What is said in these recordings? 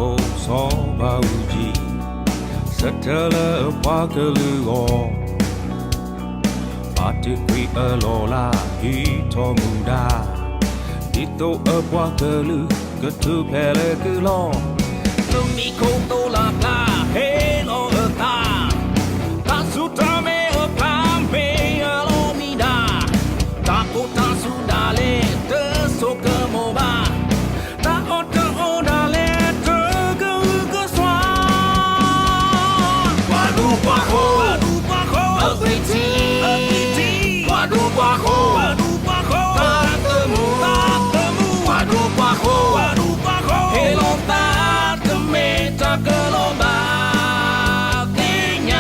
စီၤဘးအူကၠံ, ဆၢထၢၣ်လၢပှၤကလုာ်အဂီၢ်, ဘၣ်တ့ၢ်ကွံာ်အလီၢ်လၢ ဟံးထီၣ်မူဒါ, ဒ်သိးအပှၤကလုာ် ကထူၣ်ဖျဲးလၢကုၢ်လီၤ. လၢမံခိၣ်သိလၢ်ကျါ ဟ့ၣ်လီၤအသး, တၢ်စူၢ်တၢ်နာ်အဖး မ့ၢ်အလီၢ်မံဒၣ်, တၢ်ကိၢ်တၢ်စူၢ်ဒၣ်လဲာ် တစိကမီၤဘၣ်, တၢ်အီၣ်တၢ်အီဒၣ်လဲာ် တကအုကစွါ, ပှၤဒူပှၤဃိၤ, ပှၤဒူပှၤဃိၤ အသွံၣ်ထံ, အသွံၣ်ထံ, ပှၤဒူပှၤဃိၤ, ပှၤဒူပှၤဃိၤ သးသမူ, သးသမူ, ပှၤဒူပှၤဃိၤ, ပှၤဒူပှၤဃိၤ ဟ့ၣ်လီၤသး တမ့ၢ်တၢ်ကလီၤဘၣ်သ့ၣ်ညါ,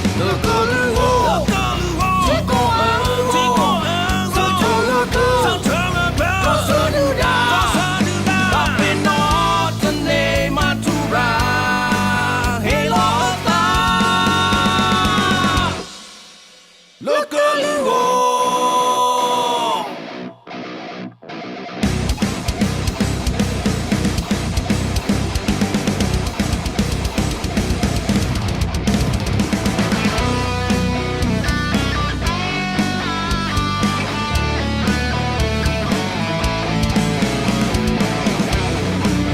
လၢကလုာ်ဂီၢ်, လၢကလုာ်ဂီၢ်, ထံကီၢ်အၢ, ထံကီၢ်အၢ, ဆၢထၢၣ်လၢပျၢၤ, ဆၢထၢၣ်လၢပျၢၤ, ကီၢ်ဆၢဒုၣ်ဒါ, ကီၢ်ဆၢဒုၣ်ဒါ, ဘၣ်ပ့ၤနီၣ်တန့ၢ်မၤထူရၤ, ဟ့ၣ်လီၤအသး လၢကလုာ်ဂီၢ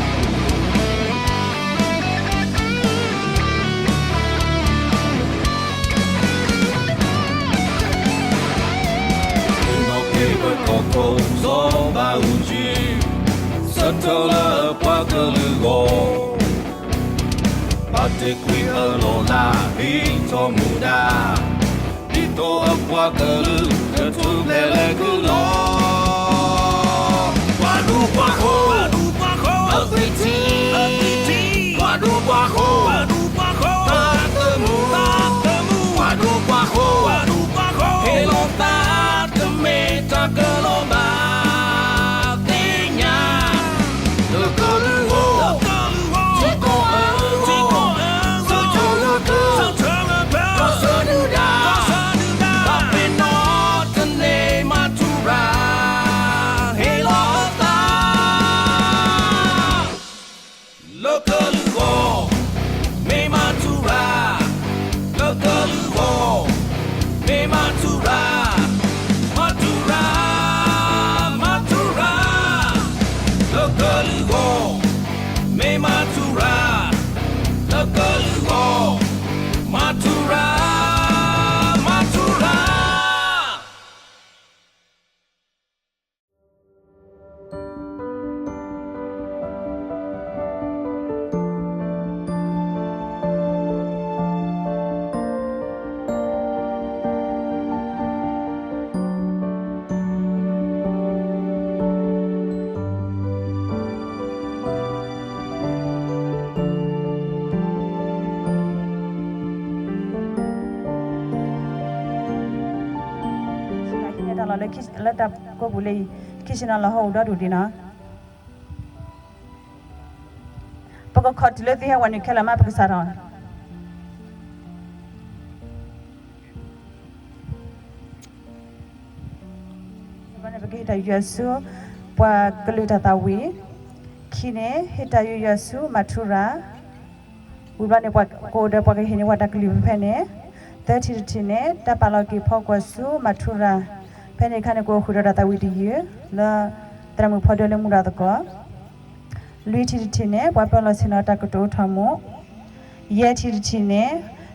်. ပကီၢ်ခိၣ်စီၤဘးအူကၠံ, ဆၢထၢၣ်လၢပှၤကလုာ်အဂီၢ်, ဘၣ်တ့ၢ်ကွံာ်အလီၢ်လၢ ဟံးထီၣ်မူဒါ, ဒ်သိးအပှၤကလုာ် ကထူၣ်ဖျဲးလၢကုၢ်လီၤ. ပှၤဒူပှၤဃိၤ, ပှၤဒူပှၤဃိၤ အသွံၣ်ထံ, အသွံၣ်ထံ, ပှၤဒူပှၤဃိၤ, ပှၤဒူပှၤဃိၤ သးသမူ, သးသမူ, ပှၤဒူပှၤဃိၤ, ပှၤဒူပှၤဃိၤ ဟ့ၣ်လီၤသး တမ့ၢ်တၢ်ကလီၤဘၣ်သ့ၣ်ညါ, လၢကလုာ်ဂီၢ်, လၢကလုာ်ဂီၢ်, ထံကီၢ်အၢ, ထံကီၢ်အၢ, ဆၢထၢၣ်လၢပျၢၤ, ဆၢထၢၣ်လၢပျၢၤ, ကီၢ်ဆၢဒုၣ်ဒါ, ကီၢ်ဆၢဒုၣ်ဒါ, ဘၣ်ပ့ၤနီၣ်တန့ၢ်မၤထူရၤ, ဟ့ၣ်လီၤအသး လၢကလုာ်ဂီၢ်, မ့ၢ်မၤထူရၤ, လၢကလုာ်ဂီၢ်, မ့ၢ်မၤထူရၤ, မၤထူရၤ, မၤထူရၤ, လၢကလုာ်ဂီၢ်, မ့ၢ်မၤထူရၤ, လၢကလုာ်ဂီၢ်, မၤထူရၤ, မၤထူရၤ. ဟံးန့ၢ်တၢ်လီၢ်လၢခံ, လၢတၢ်ကိးပူၤလၢအံၤ, ခံဆ့ၣ်နီၤလီၤဟီၣ်အိၣ်ဒီဒူၣ်ဒံးနီၤ. ပကခီၣ်တုၤလၢသုဟဲဝဲနုာ်ခဲလၢာ်မး ပကစးထီၣ်. ပကဟ့ၣ်တၢ်ယူးယီၣ်ဆူ ပှၤကလုာ်တၢ်သးဝံၣ်, ခံန့ၣ် ဟ့ၣ်တၢ်ယူးယီၣ်ဆူမၤထူရၤ, ဝံၤဘျီန့ၣ် ပှၤကအိၣ်ဒီးပှၤကဟ့ၣ်န့ၢ်ပှၤတၢ်ကလုၢ်ဖဲန့ၣ်, သၢထံၣ်တထံၣ်န့ၣ် တၢ်ပာ်လီၤက့ၤဖီကွီၤဆူမၤထူရၤ, ဖဲန့ၣ်အခါန့ၣ် ကအိၣ်ဃုာ်ဒီးတၢ်သးဝံၣ်တယုၢ် လၢသရၣ်မုၣ်ဖီဒိၣ်လၢမူဒါသကိး လွံၢ်ထံၣ်တထံၣ်န့ၣ် ပှၤပၢၤလီၢ်ဆ့ၣ်နီၤတၢ်ကတိၤအိၣ်ထီၣ်မူ, ယဲၢ်ထံၣ်တထံၣ်န့ၣ်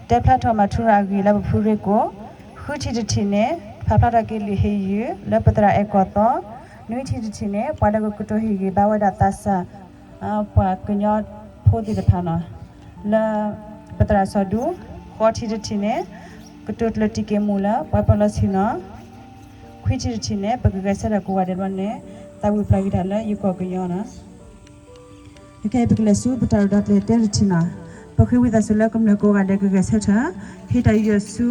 တဲဖျါထီၣ်မၤထူရၤအဂ့ၢ်လၢပဖုရ့ကိး, ဃုထံၣ်တထံၣ်န့ၣ် ဖးဖျါထီၣ်က့ၤလံာ်ဟ့ၣ်ယုၢ်လၢပသရၣ်အဲၣ်ကီၢ်သီ, နွံထံၣ်တထံၣ်န့ၣ် ပှၤလၢကကတိၤဟ့ၣ်ဂံၢ်ဘါဝဲဒၣ်သးစၢ် ပှၤကညီဖိသ့ၣ်တဖၣ်နီၤ လၢပသရၣ်စီၤဒူ, ဃိးထံၣ်တထံၣ်န့ၣ် ကတိၤကျၢၢ်တံၢ်က့ၤမူးလၢပှၤပၢၤလီၢ်ဆ့ၣ်နီၤ, ခွံထံၣ်တထံၣ်န့ၣ် ပကဂဲၤဆၢထၢၣ်ကိးဂၤဒဲးဘျီန့ၣ် သးဝံၣ်ပျၢ်က့ၤတၢ်လၢယိၤကီၢ်ကညီနီၤ. ခဲအံၤ ပကလဲၤဆူပတၢ်ရဲၣ်တၢ်ကျဲၤတၢတထံၣ်နီၤ. ပဃ့ဝံသးစူၤလၢကမျၢၢ်ကိးဂၤဒဲးကဂဲၤဆၢထၢၣ်, ဟ့ၣ်တၢ်ယူးယီၣ်ဆူ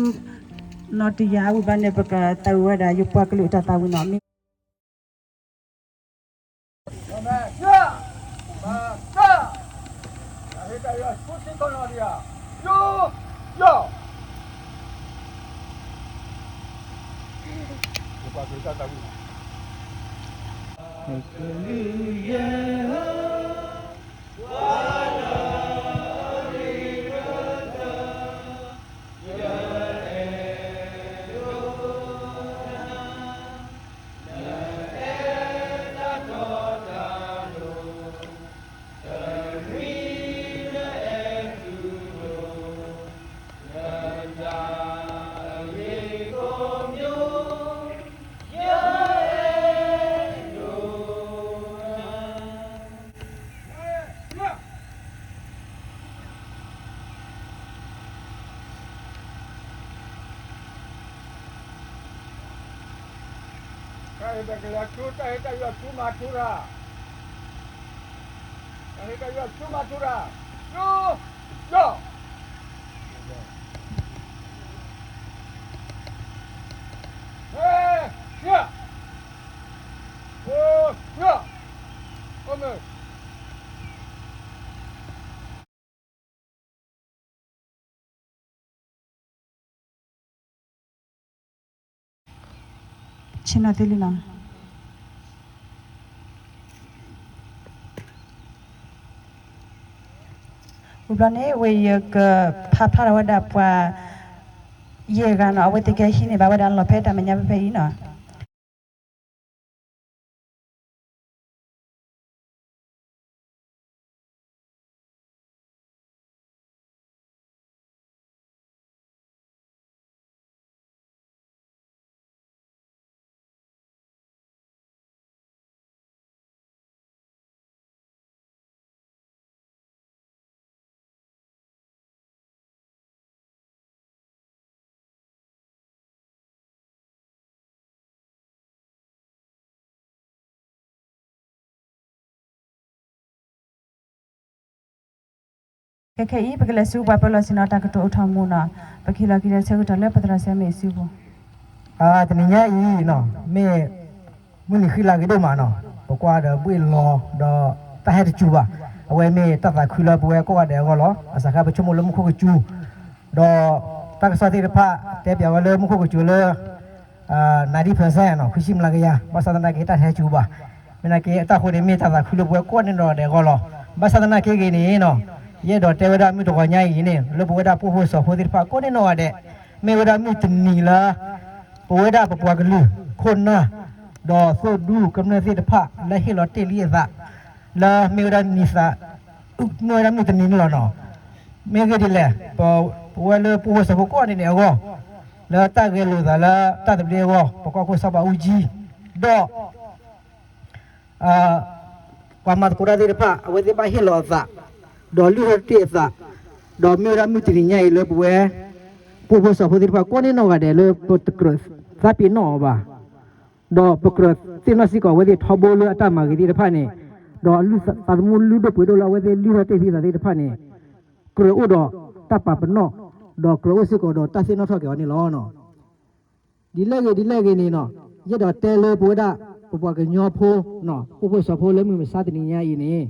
နီၢ်တယၢ်အဝံၤဘျီန့ၣ် ပကသးဝံၣ်ဝဲဒၣ်ယပှၤကလုာ်အတၢ်သးဝံၣ်နီၤ မ့ၢ် ကလုာ်ယဲၢ်ဧၢ, တၢ်ဟ့ၣ်တၢ်ကလဲၤဆူ တၢ်ဟ့ၣ်တၢ်ယွၤဆူမၤထူရၤ, တၢ်ဟ့ၣ်တၢ်ယွၤဆူမၤထူရၤ, ဆူ, ယီၢ်, ဟဲ, ယီၢ်, အိၣ်, ယီၢ်, အိၣ်မ့ၢ် ဆ့ၣ်နီၤသ့လံနီၤ. ဝံၤဘျီန့ၣ် ဝဲယကဖးဖျါထီၣ်ဝဲဒၣ်ပှၤယဲၢ်ဂၤနီၤ, အဝဲသ့ၣ်ကဟံးန့ၢ်ဘၣ်ဝဲဒၣ်လီၢ်ဖဲတၢ်မဲာ်ညါဖဲဖဲအံၤနီၤ. ခဲခဲအံၤ ပကလဲၤဆူပှၤပၢၤလီၢ်ဆ့ၣ်နီၤတၢ်ကတိၤအိၣ်ထီၣ်မူနီၤ, ပကဟ့ၣ်လီၤက့ၤဒီးဆၢကတီၢ်လၢပသရၣ်စဲမ့ၢ်စုပူၤ. တနံၤညါအံၤနီၤ မ့ၢ် မုၢ်နံၤဃံလၤဂ့ၤဒိၣ်မးနီၤ, ပကွၢ်ဒီးဘှ့ၣ်လီၤ ဒီးတၢ်ဟဲတစူၤဘၣ်, အဝဲမ့ၢ်တၢ်သးခုလၢပဝဲကိးဂၤဒဲးအဂီၢ်လီၤ. ဘၣ်ဆၣ်ခါပဆိကမိၣ်လၢမူခိၣ်ကစူၤ, ဒီးတၢ်ကစီၣ်သ့ၣ်တဖၣ် တဲပၠးဝဲလၢမူခိၣ်ကစူၤလၢ ninety percent နီၤ, ခွံဆံမျးကယၤ, ဘၣ်ဆၣ်သနာ်က့ တၢ်တဟဲစူၤဘၣ်. မ့ၢ်နာ်က့ အတၢ်ဃိန့ၣ် မ့ၢ်တၢ်သးခုလၢပဝဲကိးဂၤဒဲးအဂီၢ်လီၤ. ဘၣ်ဆၣ်သနာ်က့ဂ့ၤန့ၣ်နီၤ, ယအဲၣ်ဒိးတဲဝဲဒၣ်မုၢ်တဂီၤညါအံၤန့ၣ် လၢပဝဲဒၣ်ပှိၢ်ဖိစီၤဖိသ့ၣ်တဖၣ်ကိးဂၤဒဲး မ့ၢ်ဝဲဒၣ်မုၢ်တနံၤလၢ ပဝဲဒၣ်ပပှၤကလုာ်ခိၣ်နၢ် ဒီးသိၣ်ဒူကမျၢၢ်သ့ၣ်တဖၣ်လၢဟ့ၣ်လီၤတ့ၢ်လံအသး လၢမ့ၢ်ဝဲဒၣ်နံၣ်သး မ့ၢ်ဝဲဒၣ်မုၢ်တနံၤန့ၣ်လီၤနီၤ. မ့ၢ်ဂ့ၢ်ဒ်လဲၣ်, ပဝဲလၢပှိၢ်ဖိစီၤဖိကိးဂၤဒဲးအဂီၢ်, လၢတၢ်ဂဲၤလိာ်သးလၢတၢ်သဘျ့အဂီၢ် ပကီၢ်ခိၣ်စီၤဘးအူကၠံ ဒီး ပှၤမၤသကိးတၢ်သ့ၣ်တဖၣ် အဝဲသ့ၣ်ဘၣ်ဟ့ၣ်လီၤအသး, ဒီးလုၢ်ထီၣ်တ့ၢ်အသး, ဒီးမ့ၢ်ဝဲဒၣ်မုၢ်တနံၤညါအံၤလၢပဝဲ ပှိၢ်ဖိစီၤဖိသ့ၣ်တဖၣ်ကိးဂၤဒဲးလၢပတကြၢးသးပ့ၤနီၣ်အီၤဘၣ်, ဒီးပကြၢးသ့ၣ်နီၣ်စ့ၢ်ကီးအဝဲသ့ၣ်ထီဘိလၢအတၢ်မၤဂ့ၤသ့ၣ်တဖၣ်န့ၣ်, ဒီးသးသမူလုၢ်ဒိၣ်ပှ့ၤဒိၣ်လၢအဝဲသ့ၣ်လုၢ်ထီၣ်တ့ၢ်သံသးသ့ၣ်တဖၣ်န့ၣ်, ကြၢးအိၣ်ဒီးတၢ်ပာ်ပနီၣ်, ဒီးကြၢးအိၣ်စ့ၢ်ကီးဒီးတၢ်သ့ၣ်နီၣ်ထီၣ်က့ၤအီၤန့ၣ်လီၤ. ဒ်လဲၣ်ဂ့ၤဒ်လဲၣ်ဂ့ၤန့ၣ်နီၤ, ယအဲၣ်ဒိးတဲလၢပဝဲဒၣ် ပပှၤကညီဖိ ပှိၢ်ဖိစီၤဖိလၢမုၢ်မဆါတနံၤညါအံၤန့ၣ်,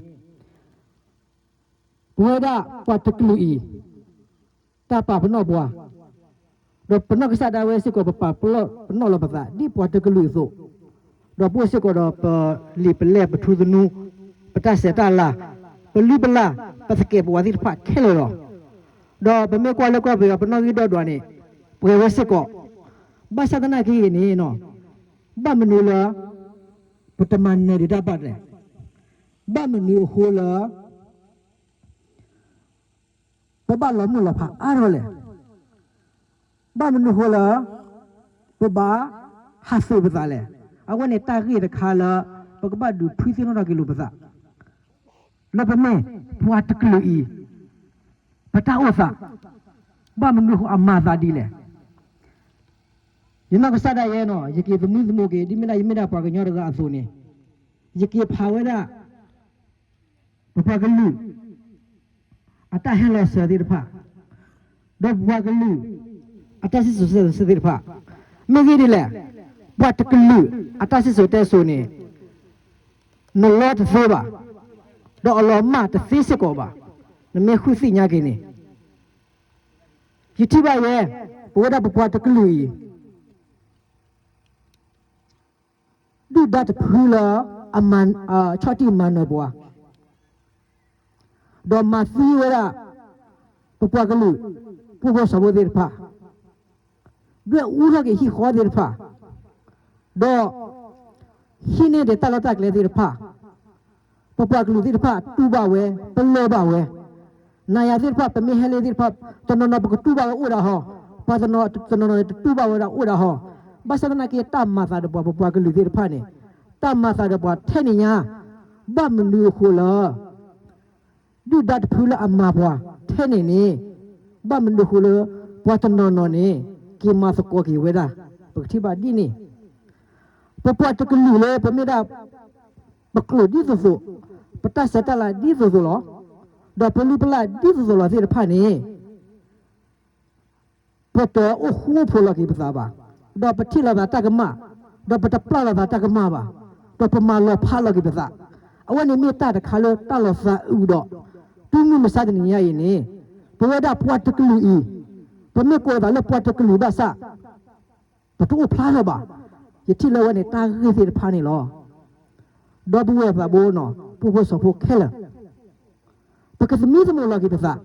ပဝဲဒၣ်ပှၤတကလုာ်အံၤ တၢ်ပာ်ပနီၣ်ပှၤ, ဒီးပနီၢ်ကစၢ်ဒၣ်ဝဲစ့ၢ်ကီး ပပာ်ပနီၣ်လီၤပသး ဒ်ပှၤတကလုာ်အသိး, ဒီးပအိၣ်စ့ၢ်ကီးဒီးပလံာ်ပလဲၢ် ပထူသနူ, ပတၢ်ဆဲးတၢ်လၤ, ပလုၢ်ပလၢ်, ပသကဲးပဝးသ့ၣ်တဖၣ်ခဲလၢာ်လီၤ. ဒီးပမ့ၢ်ကွၢ်လၢကီၢ်ပယီၤ ပနီၣ်ဂံၢ်ဒီၣ်ဒွးန့ၣ် ပှဲၤဝဲစ့ၢ်ကီး, ဘၣ်ဆၣ်သနာ်က့ဂ့ၤန့ၣ်နီၤ, ဘၣ်မနုၤလၢ ပတမၤနၢၤဒံးတၢ်ဘၣ်လဲၣ်. ဘၣ်မနုၤအဃိလၢ ပဘၣ်လီၤမုၢ်လီၤဖးအါထီၣ်လဲၣ်. ဘၣ်မနုၤအဃိလၢ ပဘၣ်ဟးသိးပသးလဲၣ်. အဝဲန့ၣ်တၢ်ဂ့ၢ်တခါလၢ ပကဘၣ်ဒုးဖှံသ့ၣ်နီၣ်ထီၣ်က့ၤလိာ်ပသး လၢပမ့ၢ်ပှၤတကလုာ်အံၤ ပတၢ်အိၣ်သး ဘၣ်မနုၤအဃိအမၤသးဒ်လဲၣ်. ယနီၢ်ကစၢ်ဒၣ်ယဲနီၤ ယက့ၤသမံသမိးက့ၤ ဒ်မ့ၢ်ဒၣ်ယမ့ၢ်ဒၣ်ပှၤကညီတဂၤအသိးန့ၣ် ယက့ၤဖးဝဲဒၣ် ပပှၤကလုာ် အတၢ်ဟဲလီၤစၢၤသ့ၣ်တဖၣ် ဒီးပပှၤကလုာ် အတၢ်စံၣ်စိၤတဲစိၤသ့ၣ်တဖၣ် မ့ၢ်ဂ့ၢ်ဒ်လဲၣ်. ပှၤတကလုာ်အတၢ်စံၣ်စိၤတဲစိၤန့ၣ် နလီတသ့ဘၣ်, ဒီးအလီၤမၢ်တသ့စ့ၢ်ကီးဘၣ်. နမ့ၢ်ဃုသ့ၣ်ညါက့ၤန့ၣ် ယထံၣ်ဘၣ်ယဲ ပဝဲဒၣ်ပပှၤတကလုာ်အံၤ ဒုၣ်ဒါတဖုလၢ ဆီၣ်တံၢ်မၤနၢၤပှၤ, ဒီးမၤသံဝဲဒၣ် ပပှၤကလုာ် ပှိၢ်ဖိစီၤဖိသ့ၣ်တဖၣ်, ဒွဲၣ်အူထီၣ်က့ၤဟံၣ်ဃီသ့ၣ်တဖၣ်, ဒီး ဟံးန့ၢ်ဒံးတၢ်လီၢ်တၢ်ကျဲသ့ၣ်တဖၣ်, ပပှၤကလုာ်သ့ၣ်တဖၣ်တူၢ်ဘၣ်ဝဲ, ပလၢၢ်ဘၣ်ဝဲ, နၤယၤသ့ၣ်တဖၣ် ပမ့ၢ်ဟဲလၢသ့ၣ်တဖၣ် တနီၤနီၤပကတူၢ်ဘၣ်ဝဲအိၣ်ဒၣ်ဟီ, ပှၤတနီၤနီၤတတူၢ်ဘၣ်ဝဲဒၣ်အိၣ်ဒၣ်ဟီ, ဘၣ်ဆၣ်သနာ်က့ တၢ်မၤသးဒီးပှၤ ပပှၤကလုာ်သ့ၣ်တဖၣ်န့ၣ်, တၢ်မၤသးဒီးပှၤထဲန့ၣ်ညါ, ဘၣ်မနုၤအဃိလၢ ဒုၣ်ဒါတဖုလၢအမၤပှၤထဲန့ၣ်န့ၣ်, ဘၣ်မနုၤအဃိလၢ ပှၤတနီၤနီၤန့ၣ် က့ၤမၤသကိးက့ၤဝဲဒၣ်, ပကထံၣ်ဘၣ်ဒ်န့ၣ်, ပပှၤတကလုာ်လၢပမ့ၢ်ဒၣ် ပကျိာ်ဒ်သိးသိး, ပတၢ်ဆဲးတၢ်လၤဒ်သိးသိးလီၤ, ဒီးပလုၢ်ပလၢ်ဒ်သိးသိးလီၤသ့ၣ်တဖၣ်န့ၣ် ပတအိၣ်ဃူအိၣ်ဖိးလီၤက့ၤပသးဘၣ်, ဒီးပထံၣ်လိာ်သးတၢ်ကမၣ်, ဒီးပတပျၢ်လိာ်သးတၢ်ကမၣ်ဘၣ်, ဒီးပမၤလီၤဖးလီၤက့ၤပသး, အဝဲန့ၣ်မ့ၢ်တၢ်တခါလၢတၢ်လီၤသးအုးဒီး တုၤမုၢ်မဆါတနံၤညါအံၤန့ၣ်, ပဝဲဒၣ်ပှၤတကလုာ်အံၤ, ပမ့ၢ်ကိးသးလၢပှၤတကလုာ်ဘၣ်ဆၣ် ပတအိၣ်ဖျါထီၣ်ဘၣ်, ယထံၣ်လၢဝဲန့ၣ် တၢ်ဂ့ၢ်သ့ၣ်တဖၣ်န့ၣ်လီၤ. ဒီပုၢ်ဝဲၢ်သးဘိနီၤ ပှိၢ်ဖိစီၤဖိခဲလၢာ်, ပကသမံသမိးလီၤက့ၤပသး,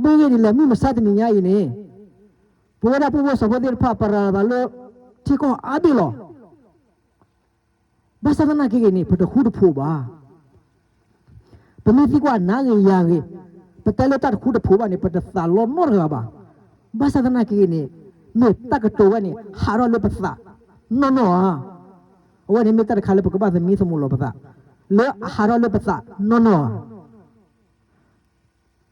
မ့ၢ်ဂ့ၢ်ဒ်လဲၣ် မုၢ်မဆါတနံၤညါအံၤန့ၣ်, ပဝဲဒၣ်ပှိၢ်ဖိစီၤဖိသ့ၣ်တဖၣ် ပရၤလီၤသးလၢထံကီၢ်အါဘ့ၣ်လီၤ. ဘၣ်ဆၣ်သနာ်က့ဂ့ၤန့ၣ် ပတဃူတဖိးဘၣ်. ပမ့ၢ်သံကွၢ်နၤဂ့ၤယၤဂ့ၤ, ပတဲလၢတၢ်တဃူတဖိးဘၣ်န့ၣ် ပတသးလီနီတဂၤဘၣ်. ဘၣ်ဆၣ်သနာ်က့ဂ့ၤန့ၣ်, မ့ၢ်တၢ်ကတိၤဝဲန့ၣ် ဟးထီၣ်လၢပသးနီၢ်နီၢ်ဧါ. အဝဲန့ၣ်မ့ၢ်တၢ်တခါလၢပကဘၣ်သမံသမိးလီၤပသး, လၢအဟးထီၣ်လၢပသးနီၢ်နီၢ်ဧါ.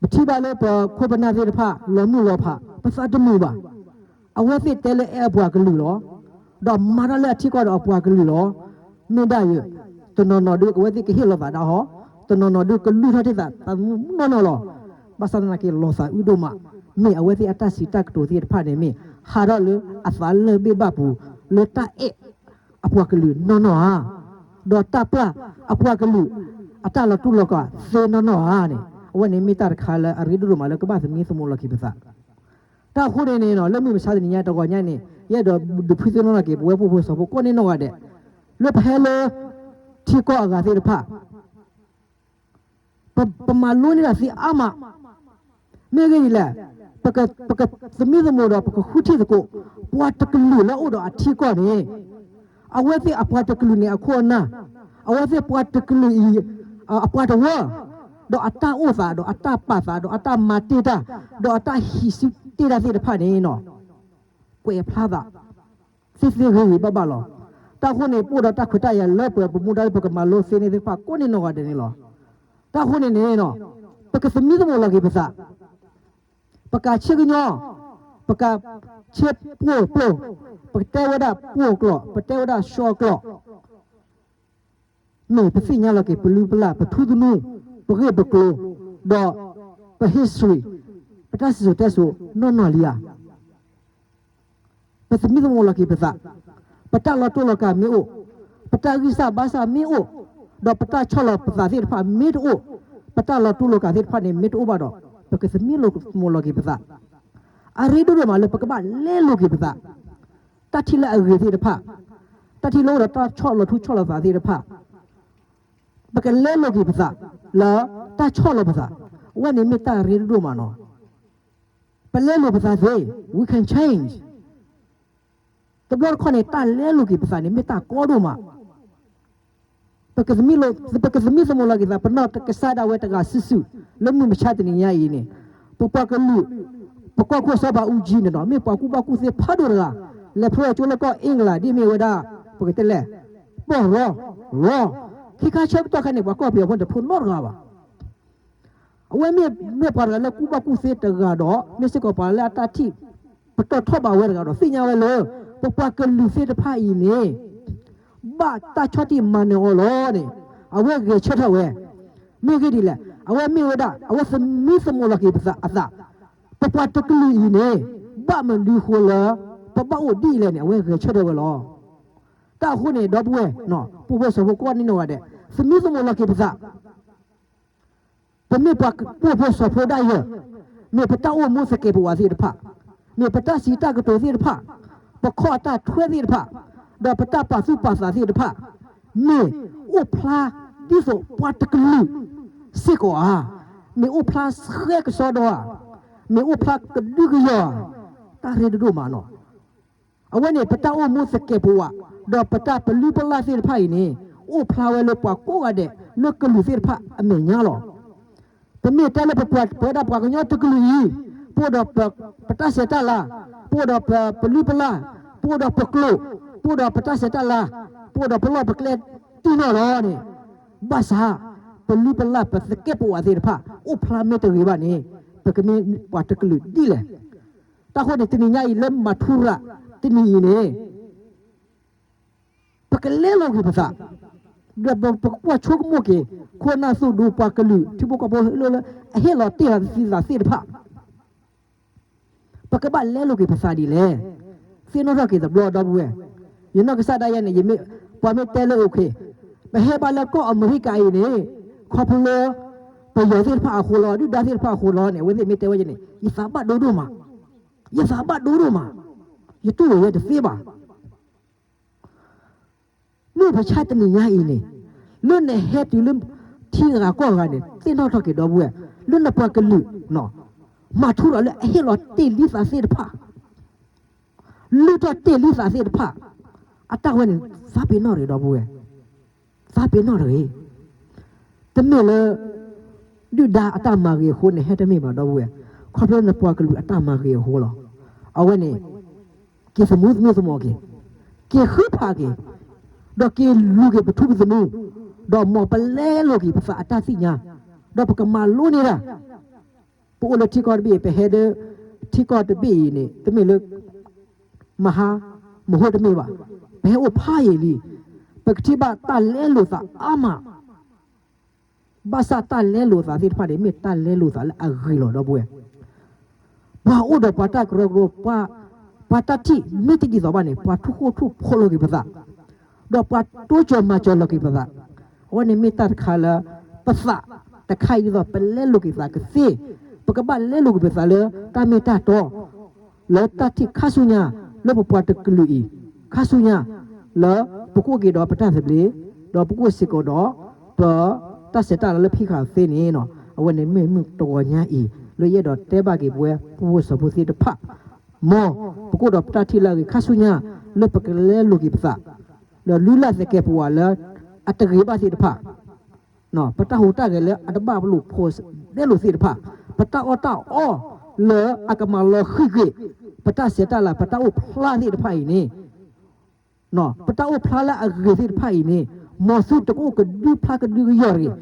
ပထံၣ်ဘၣ်လၢပခိၣ်ပနၢ်သ့ၣ်တဖၣ် လီၤမုၢ်လီၤဖး ပသးတမုာ်ဘၣ်. အဝဲသ့ၣ်တဲလၢအဲၣ်အပှၤကလုာ်လီၤ. ဒီးမၤတၢ်လၢအထံကီၢ်ဒီးအပှၤကလုာ်လီၤ. မ့ၢ်ဒၣ်ယဲ, တနီၤနီၤဒုးအဝဲသ့ၣ်ကဟ့ၣ်လီၤသးဒၣ်ဟီ, တနီၤနီၤဒုးကလုၢ်ထီၣ်ထံၣ်သးသးနီၢ်နီၢ်လီၤ. ဘၣ်ဆၣ်သနာ်က့လီၤသးအုးဒိၣ်မး, မ့ၢ်အဝဲသ့ၣ်အတၢ်စံးတၢ်ကတိၤသ့ၣ်တဖၣ်န့ၣ်မ့ၢ် ဟးထီၣ်လၢအသးလၢၢ်ဘ့ၣ်ဘၣ်ပူၤ လၢတၢ်အဲၣ် အပှၤကလုာ်နီၢ်နီၢ်ဧါ, ဒီးတၢ်ပျၢ်အပှၤကလုာ် အတၢ်လီၤတူာ်လီၤကာ်သ့နီၢ်နီၢ်ဧါန့ၣ်, အဝဲန့ၣ်မ့ၢ်တၢ်တခါလၢအရ့ဒိၣ်ဒိၣ်မးလၢကဘၣ်သမံသမိးလီၤက့ၤပသး. တၢ်အဃိန့ၣ်န့ၣ် လၢမုၢ်မဆါတနံၤညါတဂီၤညါန့ၣ် ယအဲၣ်ဒိးဒုးဖှံသ့ၣ်နီၣ်လီၤက့ၤ ပဝဲပှိၢ်ဖိစီၤဖိကိးန့ၢ်နီၢ်ဂၤဒဲး, လၢပဟဲလၢထံကီၢ်အဂၤသ့ၣ်တဖၣ် ပမၤလိန့ၢ်ဒၣ်သ့အါမး. မ့ၢ်ဂ့ၢ်ဒ်လဲၣ်, ပကသမံသမိးဒီးပကဃုထံၣ်သကိး, ပှၤတကလုာ်လၢအိၣ်ဒီးအထံကီၢ်န့ၣ်, အဝဲသ့ၣ်အပှၤတကလုာ်န့ၣ်အခိၣ်အနၢ်, အဝဲသ့ၣ်ပှၤတကလုာ်အံၤ အပှၤတဝၢ, ဒီးအတၢ်အိၣ်သး ဒီးအတၢ်ပာ်သး ဒီးအတၢ်မၤတ့ၢ်တၢ်, ဒီးအတၢ်ဟံးစုတ့ၢ်တၢ်သ့ၣ်တဖၣ်န့ၣ် ကွဲးဖျါသး သ့သ့ဂ့ၤဂ့ၤဘၣ်ဘၣ်လီၤ. တၢ်အဃိန့ၣ် ပအိၣ်ဒီးတၢ်ခွဲးတၢ်ယာ်လၢပှဲၤ ပမူဒါလၢပကမၤလိသ့န့ၢ်သ့ၣ်တဖၣ်ကိးန့ၢ်နီၢ်ဂၤဒဲးန့ၣ်လီၤ. တၢ်အဃိန့ၣ်န့ၣ် ပကသမံသမိးလီၤက့ၤပသး, ပကဆ့ကညီ, ပကဆ့ပှိၢ်ပျိၢ်, ပကတဲဝဲဒၣ်ပှိၢ်ကျိာ်, ပတဲဝဲဒၣ်ရှီကျိာ်, မ့ၢ်ပသ့ၣ်ညါလီၤက့ၤပလုၢ်ပလၢ် ပထူသနူ, ပဂ့ၢ်ပကျိၤ, ဒီးပ history, ပတၢ်စံၣ်စိၤတဲစိၤနီၢ်နီၢ်လံဧါ. ပသမံသမိးလီၤက့ၤပသး, ပတၢ်လီၤတိၢ်လီၤကးမ့ၢ်အိၣ်, ပတၢ်ဂံၢ်စၢ်ဘါစၢ်မ့ၢ်အိၣ်, ဒီးပတၢ်ဆီၣ်လီၤပသးသ့ၣ်တဖၣ်မ့ၢ်တအိၣ်, ပတၢ်လီၤတိၢ်လီၤကးသ့ၣ်တဖၣ်န့ၣ်မ့ၢ်တအိၣ်ဘၣ်ဒီး ပကသမံသမိးလီၤက့ၤပသး, အရ့ဒိၣ်ဒိၣ်မးလၢပကဘၣ်လဲလိာ်က့ၤပသး, တၢ်ထံၣ်လၢအဂ့ၤသ့ၣ်တဖၣ်, တၢ်ထံၣ်လၢအိၣ်ဒီးတၢ်ဆီၣ်လီၤထူဆီၣ်လီၤသးသ့ၣ်တဖၣ်, ပကလဲလိာ်က့ၤပသး, လၢတၢ်ဆီၣ်လီၤပသး, အဝဲန့ၣ်မ့ၢ်တၢ်ရ့ဒိၣ်ဒိၣ်မးနီၤ. ပလဲလိာ်ပသးသ့, we can change. တဘျီတခီၣ်န့ၣ် တၢ်လဲလိာ်က့ၤပသးန့ၣ် မ့ၢ်တၢ်ကီဒိၣ်မး. ပကသမံသမိးလီၤက့ၤသး ပနီၢ်ကစၢ်ဒၣ်ဝဲတဂၤစုာ်စုာ် လၢမုၢ်မဆါတနံၤညါအံၤန့ၣ်, ပပှၤကလုာ်, ပကီၢ်ခိၣ်စီၤဘးအူကၠံန့ၣ်ဒီး မ့ၢ်ပှၤကူၣ်ဘၣ်ကူၣ်သ့ဖးဒိၣ်တဂၤ, လဲၤဖျိကၠိလၢကီၢ်အ့ကလး ဒ်မ့ၢ်ဝဲဒၣ် ပကတဲလဲၣ်, ပီၢ်ရီ, ရီ, ခဲခါဆၢကတီၢ်ခဲအံၤန့ၣ် ပှၤကီၢ်ပယီၤဖိန့ၣ် တဖျိနီတဂၤဘၣ်. အဝဲမ့ၢ်ပှၤတဂၤလၢကူၣ်ဘၣ်ကူၣ်သ့တဂၤဒီး မ့ၢ်စ့ၢ်ကီးပှၤလၢအတၢ်ထံၣ် ပတီၢ်ထီၣ်ဘၣ်ဝဲတဂၤဒီး သ့ၣ်ညါဝဲလၢ ပပှၤကလုာ်သ့ၣ်တဖၣ်အံၤန့ၣ် ဘၣ်တၢ်ဆီၣ်တံၢ်မၤနၢၤအီၤလီၤန့ၣ် အဝဲဂဲၤဆၢထၢၣ်ဝဲ. မ့ၢ်ဂ့ၢ်ဒ်လဲၣ်, အဝဲမ့ၢ်ဝဲဒၣ် အဝဲသမံသမိးလီၤက့ၤပသးအသး, ပပှၤတကလုာ်အံၤန့ၣ် ဘၣ်မနုၤဃိလၢ ပဘၣ်အိၣ်ဒ်အံၤလဲၣ်န့ၣ် အဝဲဂဲၤဆၢထၢၣ်ဝဲလီၤ. တၢ်အဃိန့ၣ် ဒီပုၢ်ဝဲၢ်, ပှိၢ်ဖိစီၤဖိကိးဂၤဒဲး သမံသမိးလီၤက့ၤပသး ပမ့ၢ်ပှၤပှိၢ်ဖိစီၤဖိဒၣ်ယဲ, မ့ၢ်ပတၢ်အိၣ်မူသကဲးပဝးသ့ၣ်တဖၣ်, မ့ၢ်ပတၢ်စံးတၢ်ကတိၤသ့ၣ်တဖၣ်, ပခီၣ်အတၢ်ထွဲသ့ၣ်တဖၣ်, ဒီးပတၢ်ပာ်သူၣ်ပာ်သးသ့ၣ်တဖၣ်, မ့ၢ်အိၣ်ဖျါဒ်သိးပှၤတကလုာ် စ့ၢ်ကီးဧါ, မ့ၢ်အိၣ်ဖျါဆှဲကစီဒီဧါ, မ့ၢ်အိၣ်ဖျါကဒုကယီၤဧါ, တၢ်ရ့ဒိၣ်ဒိၣ်မးနီၤ. အဝဲန့ၣ် ပတၢ်အိၣ်မူသကဲးပဝး ဒီးပတၢ်ပလုၢ်ပလၢ်သ့ၣ်တဖၣ်အံၤန့ၣ် အိၣ်ဖျါဝဲလၢပှၤကိးဂၤဒဲး လၢကလုာ်သ့ၣ်တဖၣ်အမဲာ်ညါလီၤ. ပမ့ၢ်တဲလၢပပှၤ ပဝဲဒၣ်ပှၤကညီတကလုာ်အံၤ, ပအိၣ်ဒီးပ ပတၢ်ဆဲးတၢ်လၤ, ပအိၣ်ဒီးပပလုၢ်ပလၢ်, ပအိၣ်ဒီးပကျိာ်, ပအိၣ်ဒီးပတၢ်ဆဲးတၢ်လၤ, ပအိၣ်ဒီးပလီၢ်ပကျဲတံၢ်နီၢ်လီၤန့ၣ်, ဘၣ်ဆၣ် ပလုၢ်ပလၢ်ပသကဲးပဝးသ့ၣ်တဖၣ် အိၣ်ဖျါမ့ၢ်တဂ့ၤဘၣ်န့ၣ် ပကမ့ၢ်ပှၤတကလုာ်ဒ်လဲၣ်. တၢ်ဃိန့ၣ် တနံၤညါအံၤလၢမၤထူရၤတနံၤအံၤန့ၣ် ပကလဲလိာ်က့ၤပသး, ဒီးပကကွၢ်ဆိကမိၣ်က့ၤ ခိၣ်နၢ်သိၣ်ဒူပှၤကလုာ် ထံဖိကီၢ်ဖိလၢ အဟ့ၣ်လီၤတ့ၢ်လီၤသးသ့ၣ်တဖၣ်, ပကဘၣ်လဲလိာ်က့ၤပသးဒ်လဲၣ်. သ့ၣ်နီၣ်ထီၣ်က့ၤတဘျီ ဒီပုၢ်ဝဲၢ်, ယနီၢ်ကစၢ်ဒၣ်ယဲန့ၣ် ယမ့ၢ် ပှၤမ့ၢ်တဲလၢ okay, ပဟဲဘၣ်လၢကီၢ်အမဲရကၤအံၤန့ၣ် ခီဖျိလၢ ပယီၤသ့ၣ်တဖၣ်အဃိလီၤ ဒုၣ်ဒါသ့ၣ်တဖၣ်အဃိလီၤန့ၣ် အဝဲသ့ၣ်မ့ၢ်တဲဝဲန့ၣ် ယသးဘၣ်ဒိဒိၣ်မး, ယသးဘၣ်ဒိဒိၣ်မး, ယတူၢ်လိာ်ဝဲတသ့ဘၣ်. မုၢ်မဆါတနံၤညါအံၤန့ၣ် လၢနဟဲတုၤလၢ ထံဂၤကီၢ်ဂၤန့ၣ် သ့ၣ်နီၣ်ထီၣ်က့ၤ ဒီပုၢ်ဝဲၢ်, လၢနပှၤကလုာ် မၤထူရၤလၢအဟ့ၣ်လီၤတ့ၢ်လံသးသ့ၣ်တဖၣ်, လုၢ်ထီၣ်တ့ၢ်လံသးသ့ၣ်တဖၣ်, အတၢ်ဝဲန့ၣ် သးပ့ၤနီၣ်တဂ့ၤ ဒီပုၢ်ဝဲၢ်, သးပ့ၤနီၣ်တဂ့ၤ. တမ့ၢ်လၢ ဒုၣ်ဒါအတၢ်မၤဂ့ၤအဃိန့ၣ် ဟဲတမ့ၢ်ဘၣ် ဒီပုၢ်ဝဲၢ်, ခီဖျိနပှၤကလုာ်အတၢ်မၤဂ့ၤအဃိလီၤ. အဝဲန့ၣ် က့ၤသမူသမူသမိးက့ၤ, က့ၤဃုဖးက့ၤ, ဒီးက့ၤလူၤက့ၤပထူပသမူ, ဒီးမ်ပလဲလိာ်က့ၤပသးအတၢ်သ့ၣ်ညါ, ဒီးပကမၤလိန့ၢ်တၢ် ပအိၣ်လၢထံကီၢ်တဘ့ၣ်အံၤ ပဟဲဒၢ ထံကီၢ်တဘ့ၣ်အံၤန့ၣ် တမ့ၢ်လၢ မဟါ မဟိတမ့ၢ်ဘၣ်, ပဟဲအိၣ်ဖးယံာ်လံ, ပကထံၣ်ဘၣ်တၢ်လဲလိာ်သးအါမး, ဘၣ်ဆၣ်တၢ်လဲလိာ်သးသ့ၣ်တဖၣ်န့ၣ် မ့ၢ်တၢ်လဲလိာ်သးလၢအဂ့ၤလီၤ ဒီပုၢ်ဝဲၢ်. ပှၤအိၣ်ဒီးပှၤတၢ်ကရၢကရိ, ပှၤတၢ်ထံၣ်မ့ၢ်တဒ်သိးဘၣ်န့ၣ် ပှၤထူဃိထူဖိးလိာ်က့ၤပသး, ဒီးပှၤတိစၢၤမၤစၢၤလိာ်က့ၤပသး, အဝဲန့ၣ်မ့ၢ်တၢ်တခါလၢ ပသးတခါအံၤဒ်သိး ပလဲလိာ်က့ၤသးကသ့, ပကဘၣ်လဲလိာ်က့ၤပသးလၢတၢ်မ့ၢ်တၢ်တီ လၢတၢ်ထံၣ်ခါဆူညါ လၢပပှၤတကလုာ်အံၤ ခါဆူညါ လၢပကအိၣ်က့ၤဒီးပတၢ်သဘျ့ ဒီးပကအိၣ်စ့ၢ်ကီးဒီး ပတၢ်ဆဲးတၢ်လၤလၢဖံးဃာ်သ့န့ၣ်, အဝဲန့ၣ်မ့ၢ်မုၢ်တဂီၤညါအံၤ လၢယအဲၣ်ဒိးတဲဘၣ်က့ၤပဝဲ ပှၤဖိစီၤဖိသ့ၣ်တဖၣ်, မ်ပကအိၣ်ဒီးပတၢ်ထံၣ်လၢအဂ့ၤခါဆူညါ လၢပကလဲလိာ်က့ၤပသး, ဒီးလုၢ်လၢ်သကဲးပဝးလၢ အတဂ့ၤဘၣ်သ့ၣ်တဖၣ် ပတၢ်ဟူးတၢ်ဂဲၤလၢအတဘၣ်လိာ်ဖိးဒဲးလိာ်သ့ၣ်တဖၣ်, ပတၢ်အီၣ်တၢ်အီလၢအကမၤလီၤဃံးကွံာ် ပတၢ်ဆဲးတၢ်လၤ ပတၢ်အိၣ်ဖျါသ့ၣ်တဖၣ်အံၤန့ၣ်, ပတၢ်အိၣ်ဖျါလၢအဂ့ၤသ့ၣ်တဖၣ်အံၤန့ၣ်, မ်သုတကအိၣ်ကဒုဖျါကဒုကယီၤတဂ့ၤ,